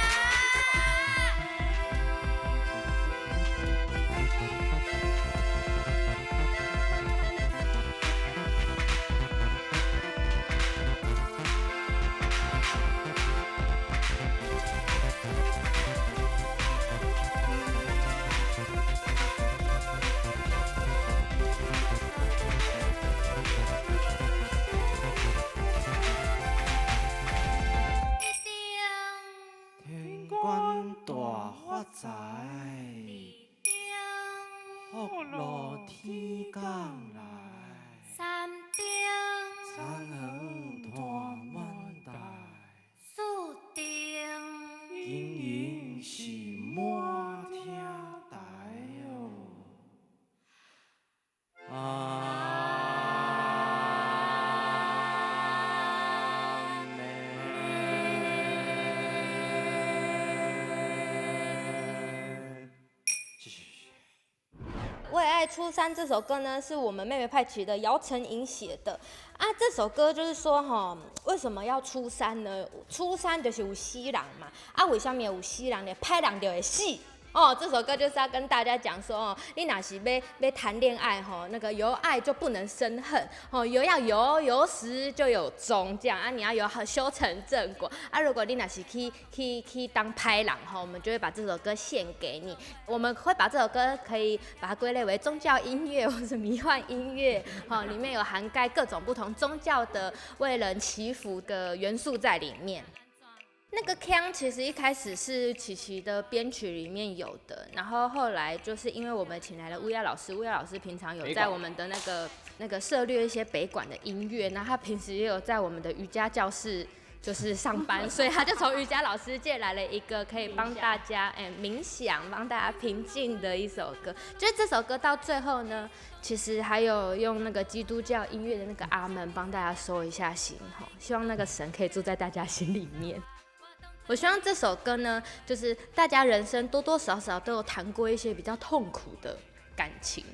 天官大發財，福祿天降來，三頂田園大滿大，四頂金銀是滿廳台哦。啊。為愛出山這首歌呢，是我們妹妹派奇的姚晨穎寫的啊。這首歌就是說，吼，為什麼要出山呢？出山就是有死人嘛。啊，為啥物會有死人呢？歹人就會死。哦，這首歌就是要跟大家講說，哦，你若是欲談戀愛，吼，那個有愛就不能生恨，哦，有要有有始就有終，這樣啊，你要有好修成正果啊。如果你若是去當歹人，吼，我們就會把這首歌獻給你。我們會把這首歌可以把它歸類為宗教音樂或是迷幻音樂，吼，裡面有涵蓋各種不同宗教的為人祈福的元素在裡面。那個腔其實一開始是琪琪的編曲裡面有的，然後後來就是因為我們請來了烏鴉老師，烏鴉老師平常有在我們的那個涉獵一些北管的音樂，那他平時也有在我們的瑜伽教室就是上班，所以他就從瑜伽老師借來了一個可以幫大家冥想、幫大家平靜的一首歌。就是這首歌到最後呢，其實還有用那個基督教音樂的那個阿門幫大家收一下心，吼，希望那個神可以住在大家心裡面。我希望這首歌呢，就是大家人生多多少少都有談過一些比較痛苦的感情。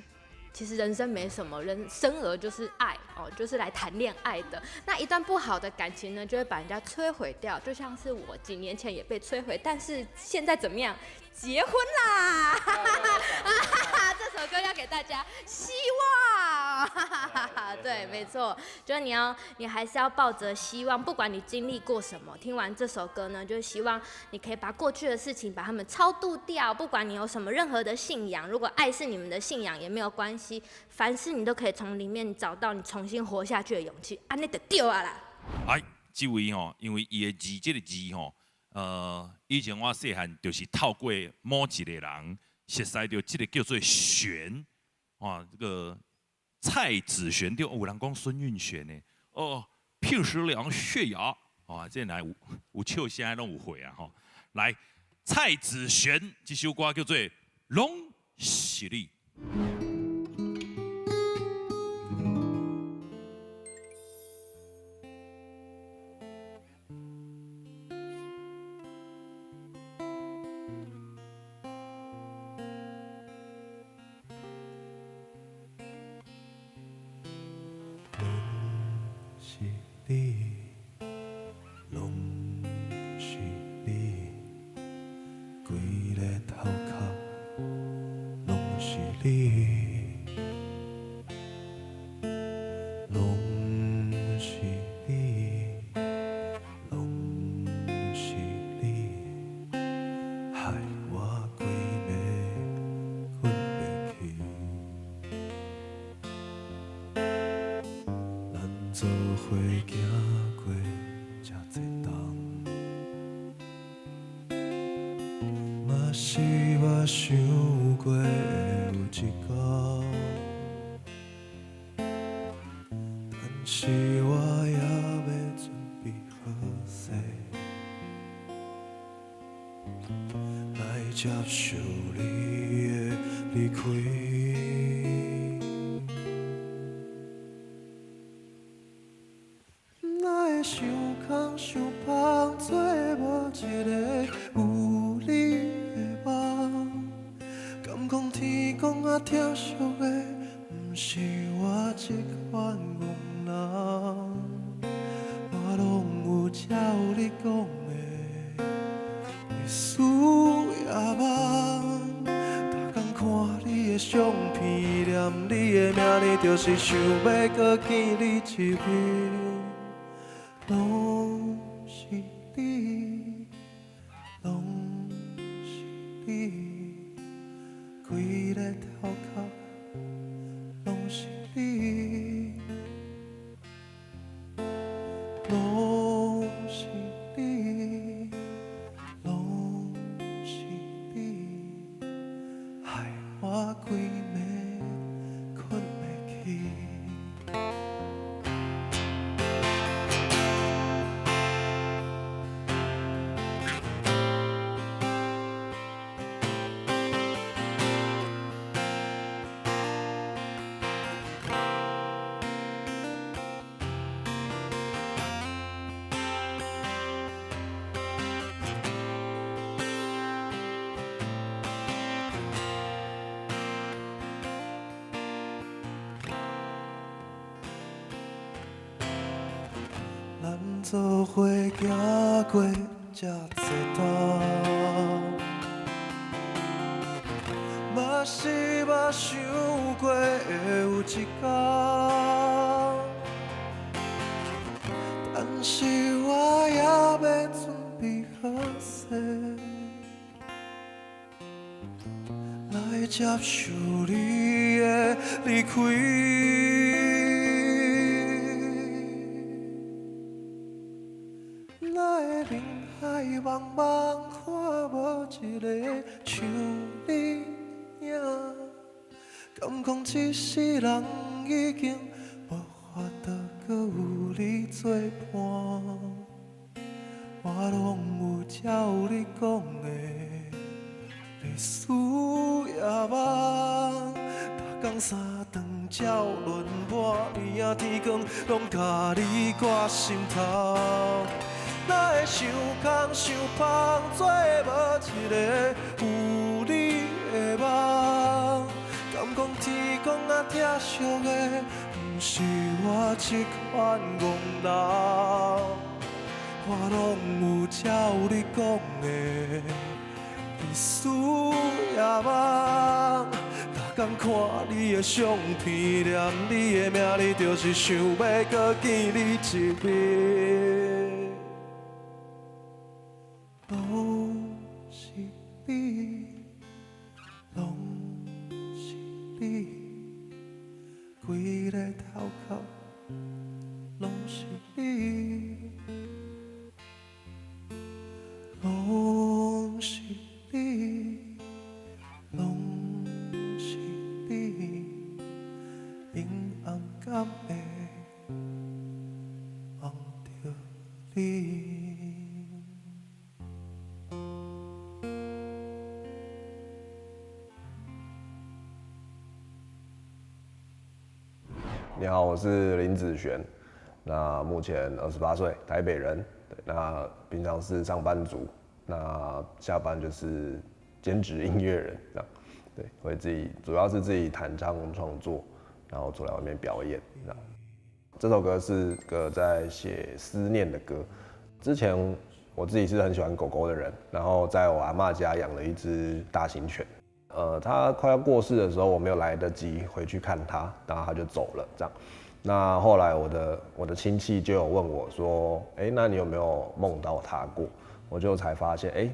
其實人生沒什麼，人生而就是愛哦，就是來談戀愛的。那一段不好的感情呢，就會把人家摧毀掉。就像是我幾年前也被摧毀，但是現在怎麼樣？結婚啦！這首歌要給大家希望。對，沒錯，就是你還是要抱著希望，不管你經歷過什麼，聽完這首歌呢，就是希望你可以把過去的事情把它們超度掉。不管你有什麼任何的信仰，如果愛是你們的信仰也沒有關係，凡事你都可以從裡面找到你重新活下去的勇氣。啊，那就對啊啦。哎，這位吼，因為伊的字，這個字吼，以前我細漢就是透過某一個人熟悉著這個叫做玄，啊，這個蔡子璇對，有人講孫運璿呢，哦，平時量血壓，啊，這來有笑聲攏有會啊吼。來，蔡子璇這首歌叫做《攏是你。是你，拢是你，规个头壳拢是你，拢是你，拢是你，害我规暝睏袂去。咱做伙行过这济冬，嘛是捌想过会有一天，但是我犹未准备好势来接受你的离开。哪会想空想芳，做无一个有你的梦？敢讲天公啊，疼惜的，毋是我这款戆人。我拢有照你讲的，日思夜梦。逐工看你的相片，念你的名字，就是想欲阁见你一面。拢是你，拢是你，规个头壳拢是你，拢是你，拢是你，害我规暝睏袂去。咱做伙行过这济冬，嘛是捌想过会有一天，但是我犹未准备好势来接受你的离开。哪会人海茫茫，看无一个像你影？敢讲这世人已经无法度阁有你作伴？我拢有照你讲的，日思夜梦，逐工三顿照轮盘，暝仔天光拢共你挂心头。哪会想空想芳，做无一个有你的梦？敢讲天公啊，疼惜的，毋是我这款戆人。我拢有照你讲的，日思夜梦，逐工看你的相片，念你的名字，就是想欲阁见你一面。拢是你，拢是你，规个头壳拢是你，拢是你，拢是你，阴暗敢会梦著你好，我是林子璇，那目前28岁，台北人。对，那平常是上班族，那下班就是兼职音乐人这样。对，会自己主要是自己弹唱创作，然后出来外面表演这样。这首歌是个在写思念的歌。之前我自己是很喜欢狗狗的人，然后在我阿嬷家养了一只大型犬。它快要过世的时候，我没有来得及回去看它，然后它就走了这样。那后来我的亲戚就有问我说，哎，那你有没有梦到它过？我就才发现，哎，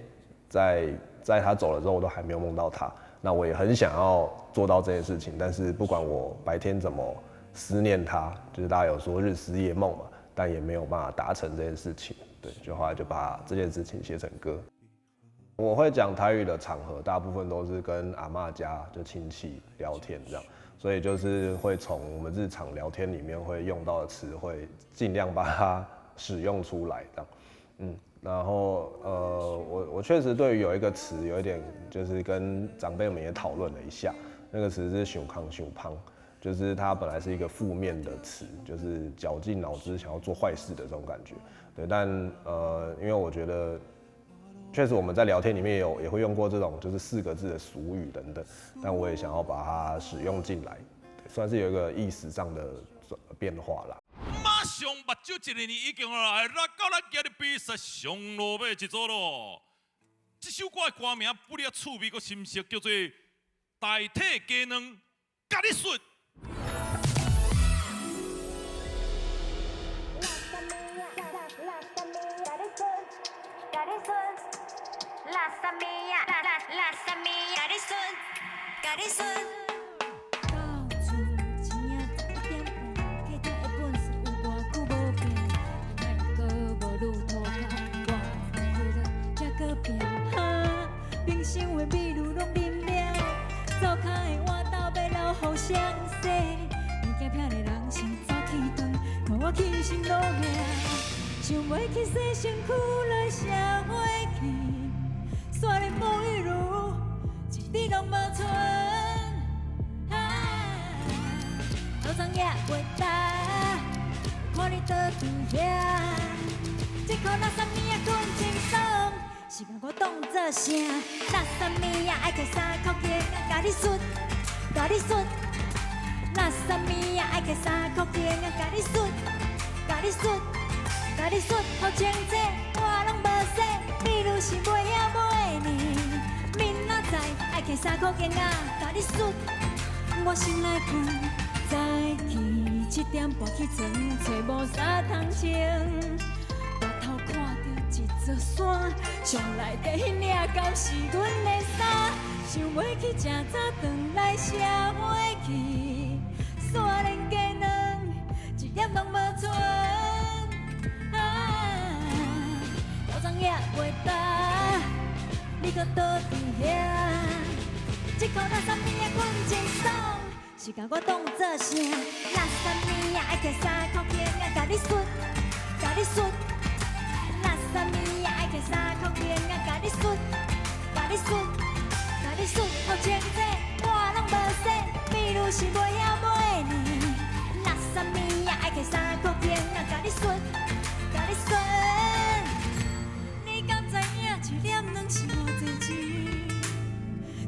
在它走了之后，我都还没有梦到它。那我也很想要做到这件事情，但是不管我白天怎么思念它，就是大家有说日思夜梦嘛，但也没有办法达成这件事情。对，就后来就把这件事情写成歌。我会讲台语的场合，大部分都是跟阿嬷家就亲戚聊天这样，所以就是会从我们日常聊天里面会用到的词汇，尽量把它使用出来这样。然后我确实对于有一个词有一点，就是跟长辈们也讨论了一下，那个词是“想空想芳”，就是它本来是一个负面的词，就是绞尽脑汁想要做坏事的这种感觉。对，但因为我觉得，确实我们在聊天里面也会用过这种就是四个字的俗语等等，但我也想要把它使用进来，算是有一个意思上的转变化啦。马上目睭一个年已经来到咱今日比赛上落尾一组咯。这首歌的歌名不了趣味阁深色，叫做《代替鸡卵共你媠》。垃圾物仔，垃垃垃圾物，共你媠，共你媠。到厝一领11点半，客厅的本事有偌久无变，莫阁无女涂跤，我开了才阁拼。哈，冰箱的美女拢啉了，灶跤的碗豆欲留予谁洗？物件拆的人先走去转，看我起身落命，想袂起洗身躯来社会去。煞连沐浴露一滴拢无剩，啊！老张也袂焦，看你倒伫遐，这箍垃圾物仔睏真爽，是共我当作啥？垃圾物仔爱摕衫裤巾仔，共你媠，共你媠。垃圾物仔爱摕衫裤巾仔，共你媠，共你媠，共你媠，予清醒，我拢无洗。比如是袂晓买呢，明仔载爱摕衫裤巾仔，共你媠。我先来睏，早起7点半起床，揣无衫通穿。回头看著一座山，上内底彼领敢是阮的衫？想袂起这早转来社会去，煞连鸡卵一粒拢无剩。啊，老张也袂焦，你阁倒伫遐？这箍垃圾物仔睏真爽，是共我当作啥？垃圾物仔爱摕衫裤巾仔，共你媠，共你媠。垃圾物仔爱摕衫裤巾仔，共你媠，共你媠，共你媠，予清醒，我拢无洗，比如是袂晓买呢。垃圾物仔爱摕衫裤巾仔，共你媠，共你媠。你敢知影一粒卵是偌济钱？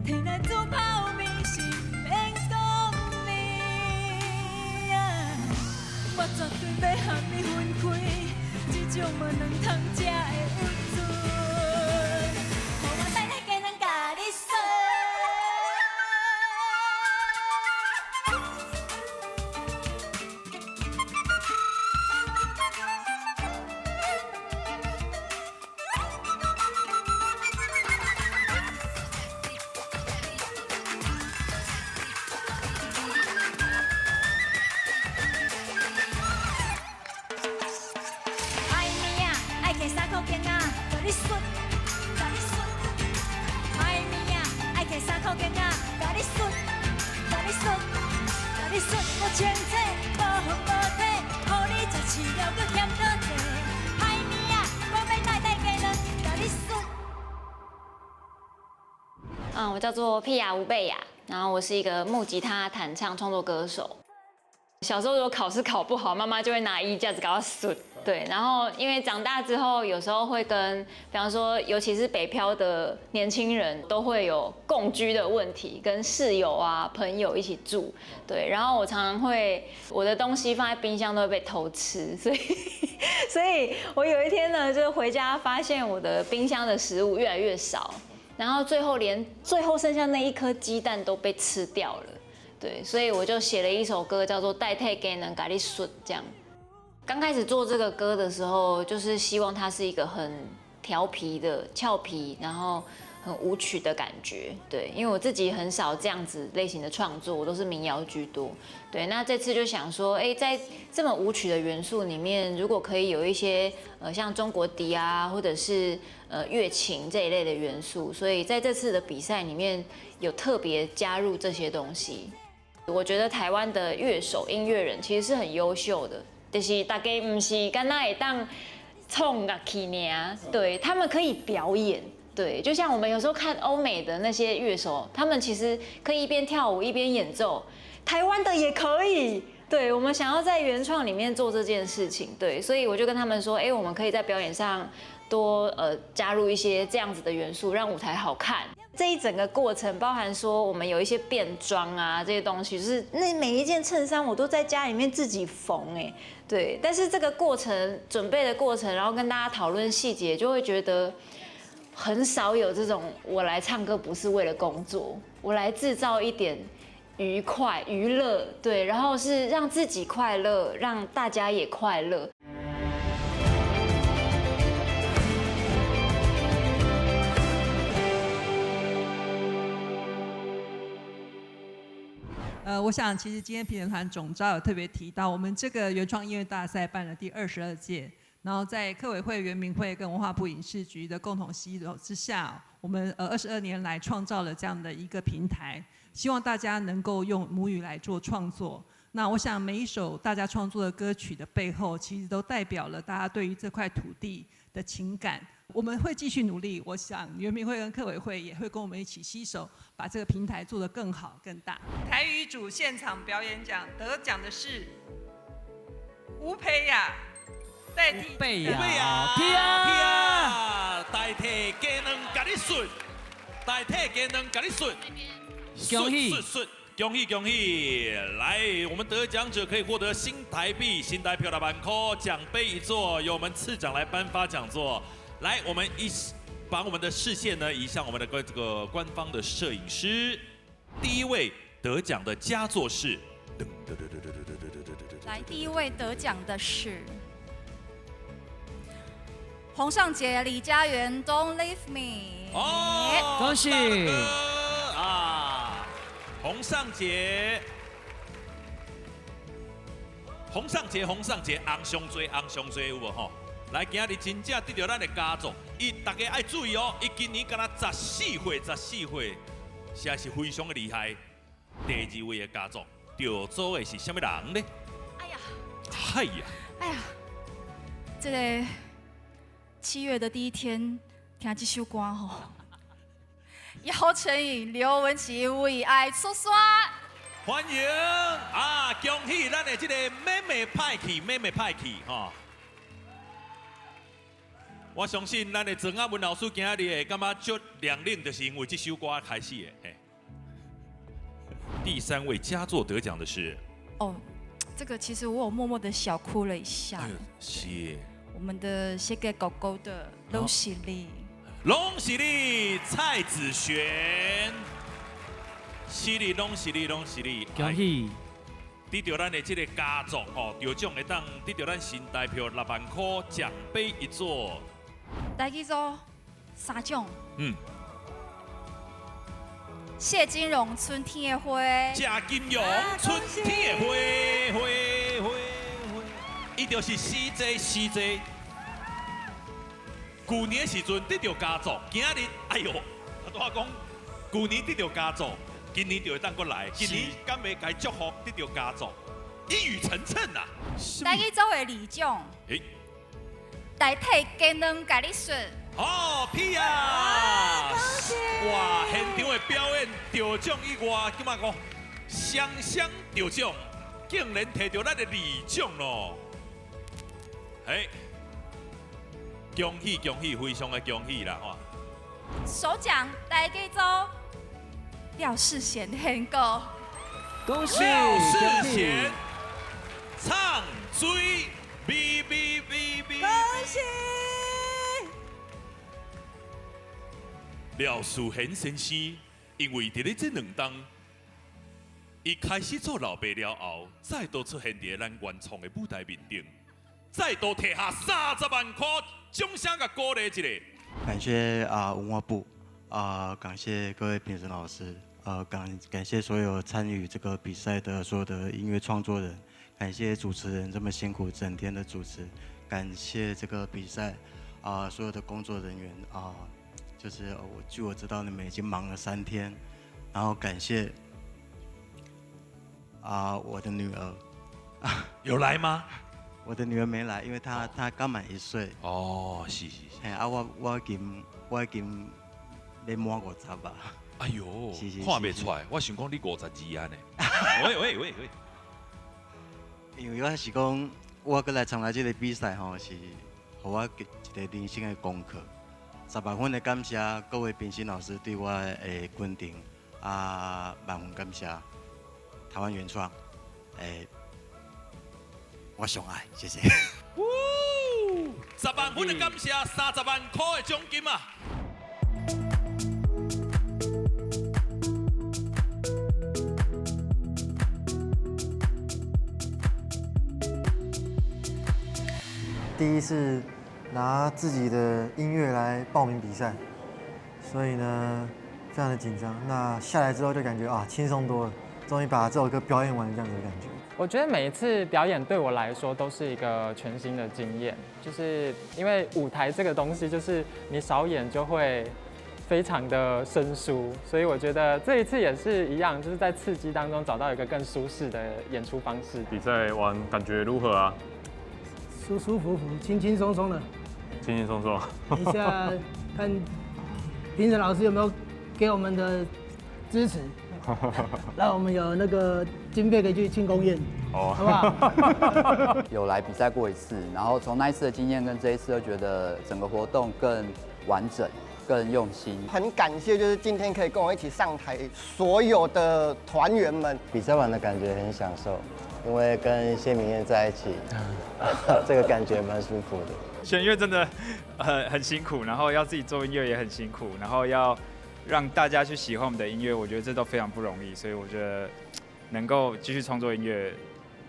提来煮泡面是免讲呢。我绝对欲和你分开，这种无两通才会有罪。予我代替鸡卵共你媠。爱物仔爱摕衫裤巾仔，共你媠，共你媠。爱物仔爱摕衫裤巾仔，共你媠，共你媠，共你媠。无清醒，无魂无体，予你食饲料阁嫌倒济。歹物仔，我欲代替鸡卵，共你媠。我叫做屁雅吴贝雅，然后我是一个木吉他弹唱创作歌手。小时候如果考试考不好，妈妈就会拿衣架子给我损。对，然后因为长大之后，有时候会跟，比方说，尤其是北漂的年轻人，都会有共居的问题，跟室友啊、朋友一起住。对，然后我常常会我的东西放在冰箱都会被偷吃，所以我有一天呢，就回家发现我的冰箱的食物越来越少，然后最后连最后剩下那一颗鸡蛋都被吃掉了。对，所以我就写了一首歌，叫做《代替鸡卵共你媠》这样。刚开始做这个歌的时候，就是希望它是一个很调皮的、俏皮，然后很舞曲的感觉。对，因为我自己很少这样子类型的创作，我都是民谣居多。对，那这次就想说，哎，在这么舞曲的元素里面，如果可以有一些像中国笛啊，或者是乐琴这一类的元素，所以在这次的比赛里面有特别加入这些东西。我觉得台湾的乐手、音乐人其实是很优秀的，就是大家毋是干焦会当创乐器尔，对，他们可以表演，对，就像我们有时候看欧美的那些乐手，他们其实可以一边跳舞一边演奏，台湾的也可以，对，我们想要在原创里面做这件事情，对，所以我就跟他们说，哎，我们可以在表演上多加入一些这样子的元素，让舞台好看。这一整个过程，包含说我们有一些变装啊这些东西，就是那每一件衬衫我都在家里面自己缝哎，对。但是这个过程准备的过程，然后跟大家讨论细节，就会觉得很少有这种我来唱歌不是为了工作，我来制造一点愉快娱乐，对，然后是让自己快乐，让大家也快乐。我想其实今天评审团总召有特别提到，我们这个原创音乐大赛办了第22届，然后在客委会、原民会跟文化部影视局的共同携手之下，我们22年来创造了这样的一个平台，希望大家能够用母语来做创作。那我想每一首大家创作的歌曲的背后，其实都代表了大家对于这块土地的情感。我们会继续努力，我想原民会跟客委会也会跟我们一起携手，把这个平台做得更好、更大。台语组现场表演奖得奖的是吴培雅，代替吴培雅，啊，代替鸡卵共你媠，代替鸡卵共你媠，恭喜媠媠，恭喜恭喜！来，我们得奖者可以获得新台币、新台票6万块，奖杯一座，由我们次长来颁发奖座。来，我们一把我们的视线呢移向我们的这个官方的摄影师。第一位得奖的佳作是，来，第一位得奖的是洪尚杰、李佳媛，Don't Leave Me。哦，恭喜啊！洪尚杰，洪尚杰，洪尚杰，红上济，红上济，有无吼？来，今日真正得到咱的佳作，伊大家爱注意哦，伊今年敢若14岁，14岁，实在是非常的厉害。第二位的佳作，得组的是啥物人呢？哎呀，哎呀，哎呀，这个7月的第一天听这首歌吼，姚晨颖、刘文琪为爱出山。欢迎啊！恭喜咱的这个妹妹派去，妹妹派去吼。我相信咱的曾阿文老师今日会感觉足凉冷，就是因为这首歌开始的。嘿，第三位佳作得奖的是哦，这个其实我有默默的小哭了一下。哎呦，是我们的写给狗狗的拢是你，拢是你，蔡子璇，是你，拢是你，拢是你，恭喜！得到咱的这个佳作吼，得奖会当得到咱新台票6万块奖杯一座。台语组3奖。谢金荣春天的花。谢金荣春天的花，花花花，伊就是 CJ CJ。旧年的时阵得到佳作，今日哎呦，我拄仔讲，旧年得到佳作，今年就会当阁来，今年敢袂共祝福得到佳作，一语成谶呐。台语组的2奖。欸。代替鸡卵共你媠。哦，屁啊！哇，现场的表演得奖以外，感觉讲双双得奖，竟然摕著咱的二奖咯！嘿，恭喜恭喜，非常的恭喜啦！吼！首奖来叫做廖世贤宪哥，恭喜廖世贤唱水美美美美，恭喜！廖世贤先生，因为伫咧这两冬，伊开始做老爸了后，再度出现伫咱原创的舞台面顶，再度摕下30万块掌声，共鼓励一下。感谢啊文化部啊，感谢各位评审老师，感谢所有参与这个比赛的所有的音乐创作人，感谢主持人这么辛苦整天的主持，感谢这个比赛啊所有的工作人员啊，就是我据我知道你们已经忙了3天，然后感谢啊我的女儿，有来吗？我的女儿没来，因为她刚满1岁。哦，是是是。嘿，啊，我已经欲满50啊。哎呦，是是。看袂出来，我想讲你52啊呢。喂喂喂喂。因为我是讲，我阁来参加这个比赛吼，是予我一个人生的功课。十万分的感谢各位评审老师对我的肯定，啊，万分感谢台湾原创，诶，我上爱，谢谢。十万分的感谢，30万块的奖金啊！第一次拿自己的音乐来报名比赛，所以呢，非常的紧张。那下来之后就感觉啊，轻松多了，终于把这首歌表演完这样子的感觉。我觉得每一次表演对我来说都是一个全新的经验，就是因为舞台这个东西，就是你少演就会非常的生疏，所以我觉得这一次也是一样，就是在刺激当中找到一个更舒适的演出方式。比赛完感觉如何啊？舒舒服服、轻轻松松的。轻轻松松。等一下看评审老师有没有给我们的支持，让我们有那个经费可以去庆功宴，好，好不好？有来比赛过一次，然后从那一次的经验跟这一次，都觉得整个活动更完整、更用心。很感谢，就是今天可以跟我一起上台所有的团员们。比赛完的感觉很享受，因为跟谢明谚在一起，这个感觉蛮舒服的。选乐真的很辛苦，然后要自己做音乐也很辛苦，然后要让大家去喜欢我们的音乐，我觉得这都非常不容易，所以我觉得能够继续创作音乐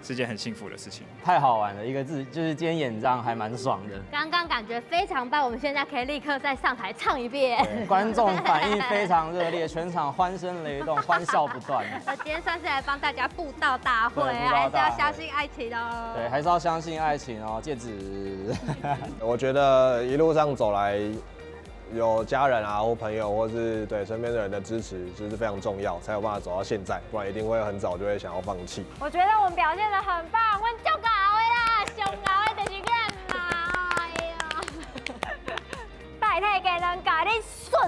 是件很幸福的事情。太好玩了，一个字就是今天演唱还蛮爽的。刚刚感觉非常棒，我们现在可以立刻再上台唱一遍。观众反应非常热烈，全场欢声雷动，欢笑不断。我今天算是来帮大家布道大会，对布道大会还是要相信爱情哦。对，还是要相信爱情哦，戒指。我觉得一路上走来，有家人啊或朋友，或是对身边的人的支持，这是非常重要，才有办法走到现在，不然一定会很早就会想要放弃。我觉得我们表现得很棒，阮足𠢕的啦，上𠢕的就是咱啦，哎呦，代替家人共你顺。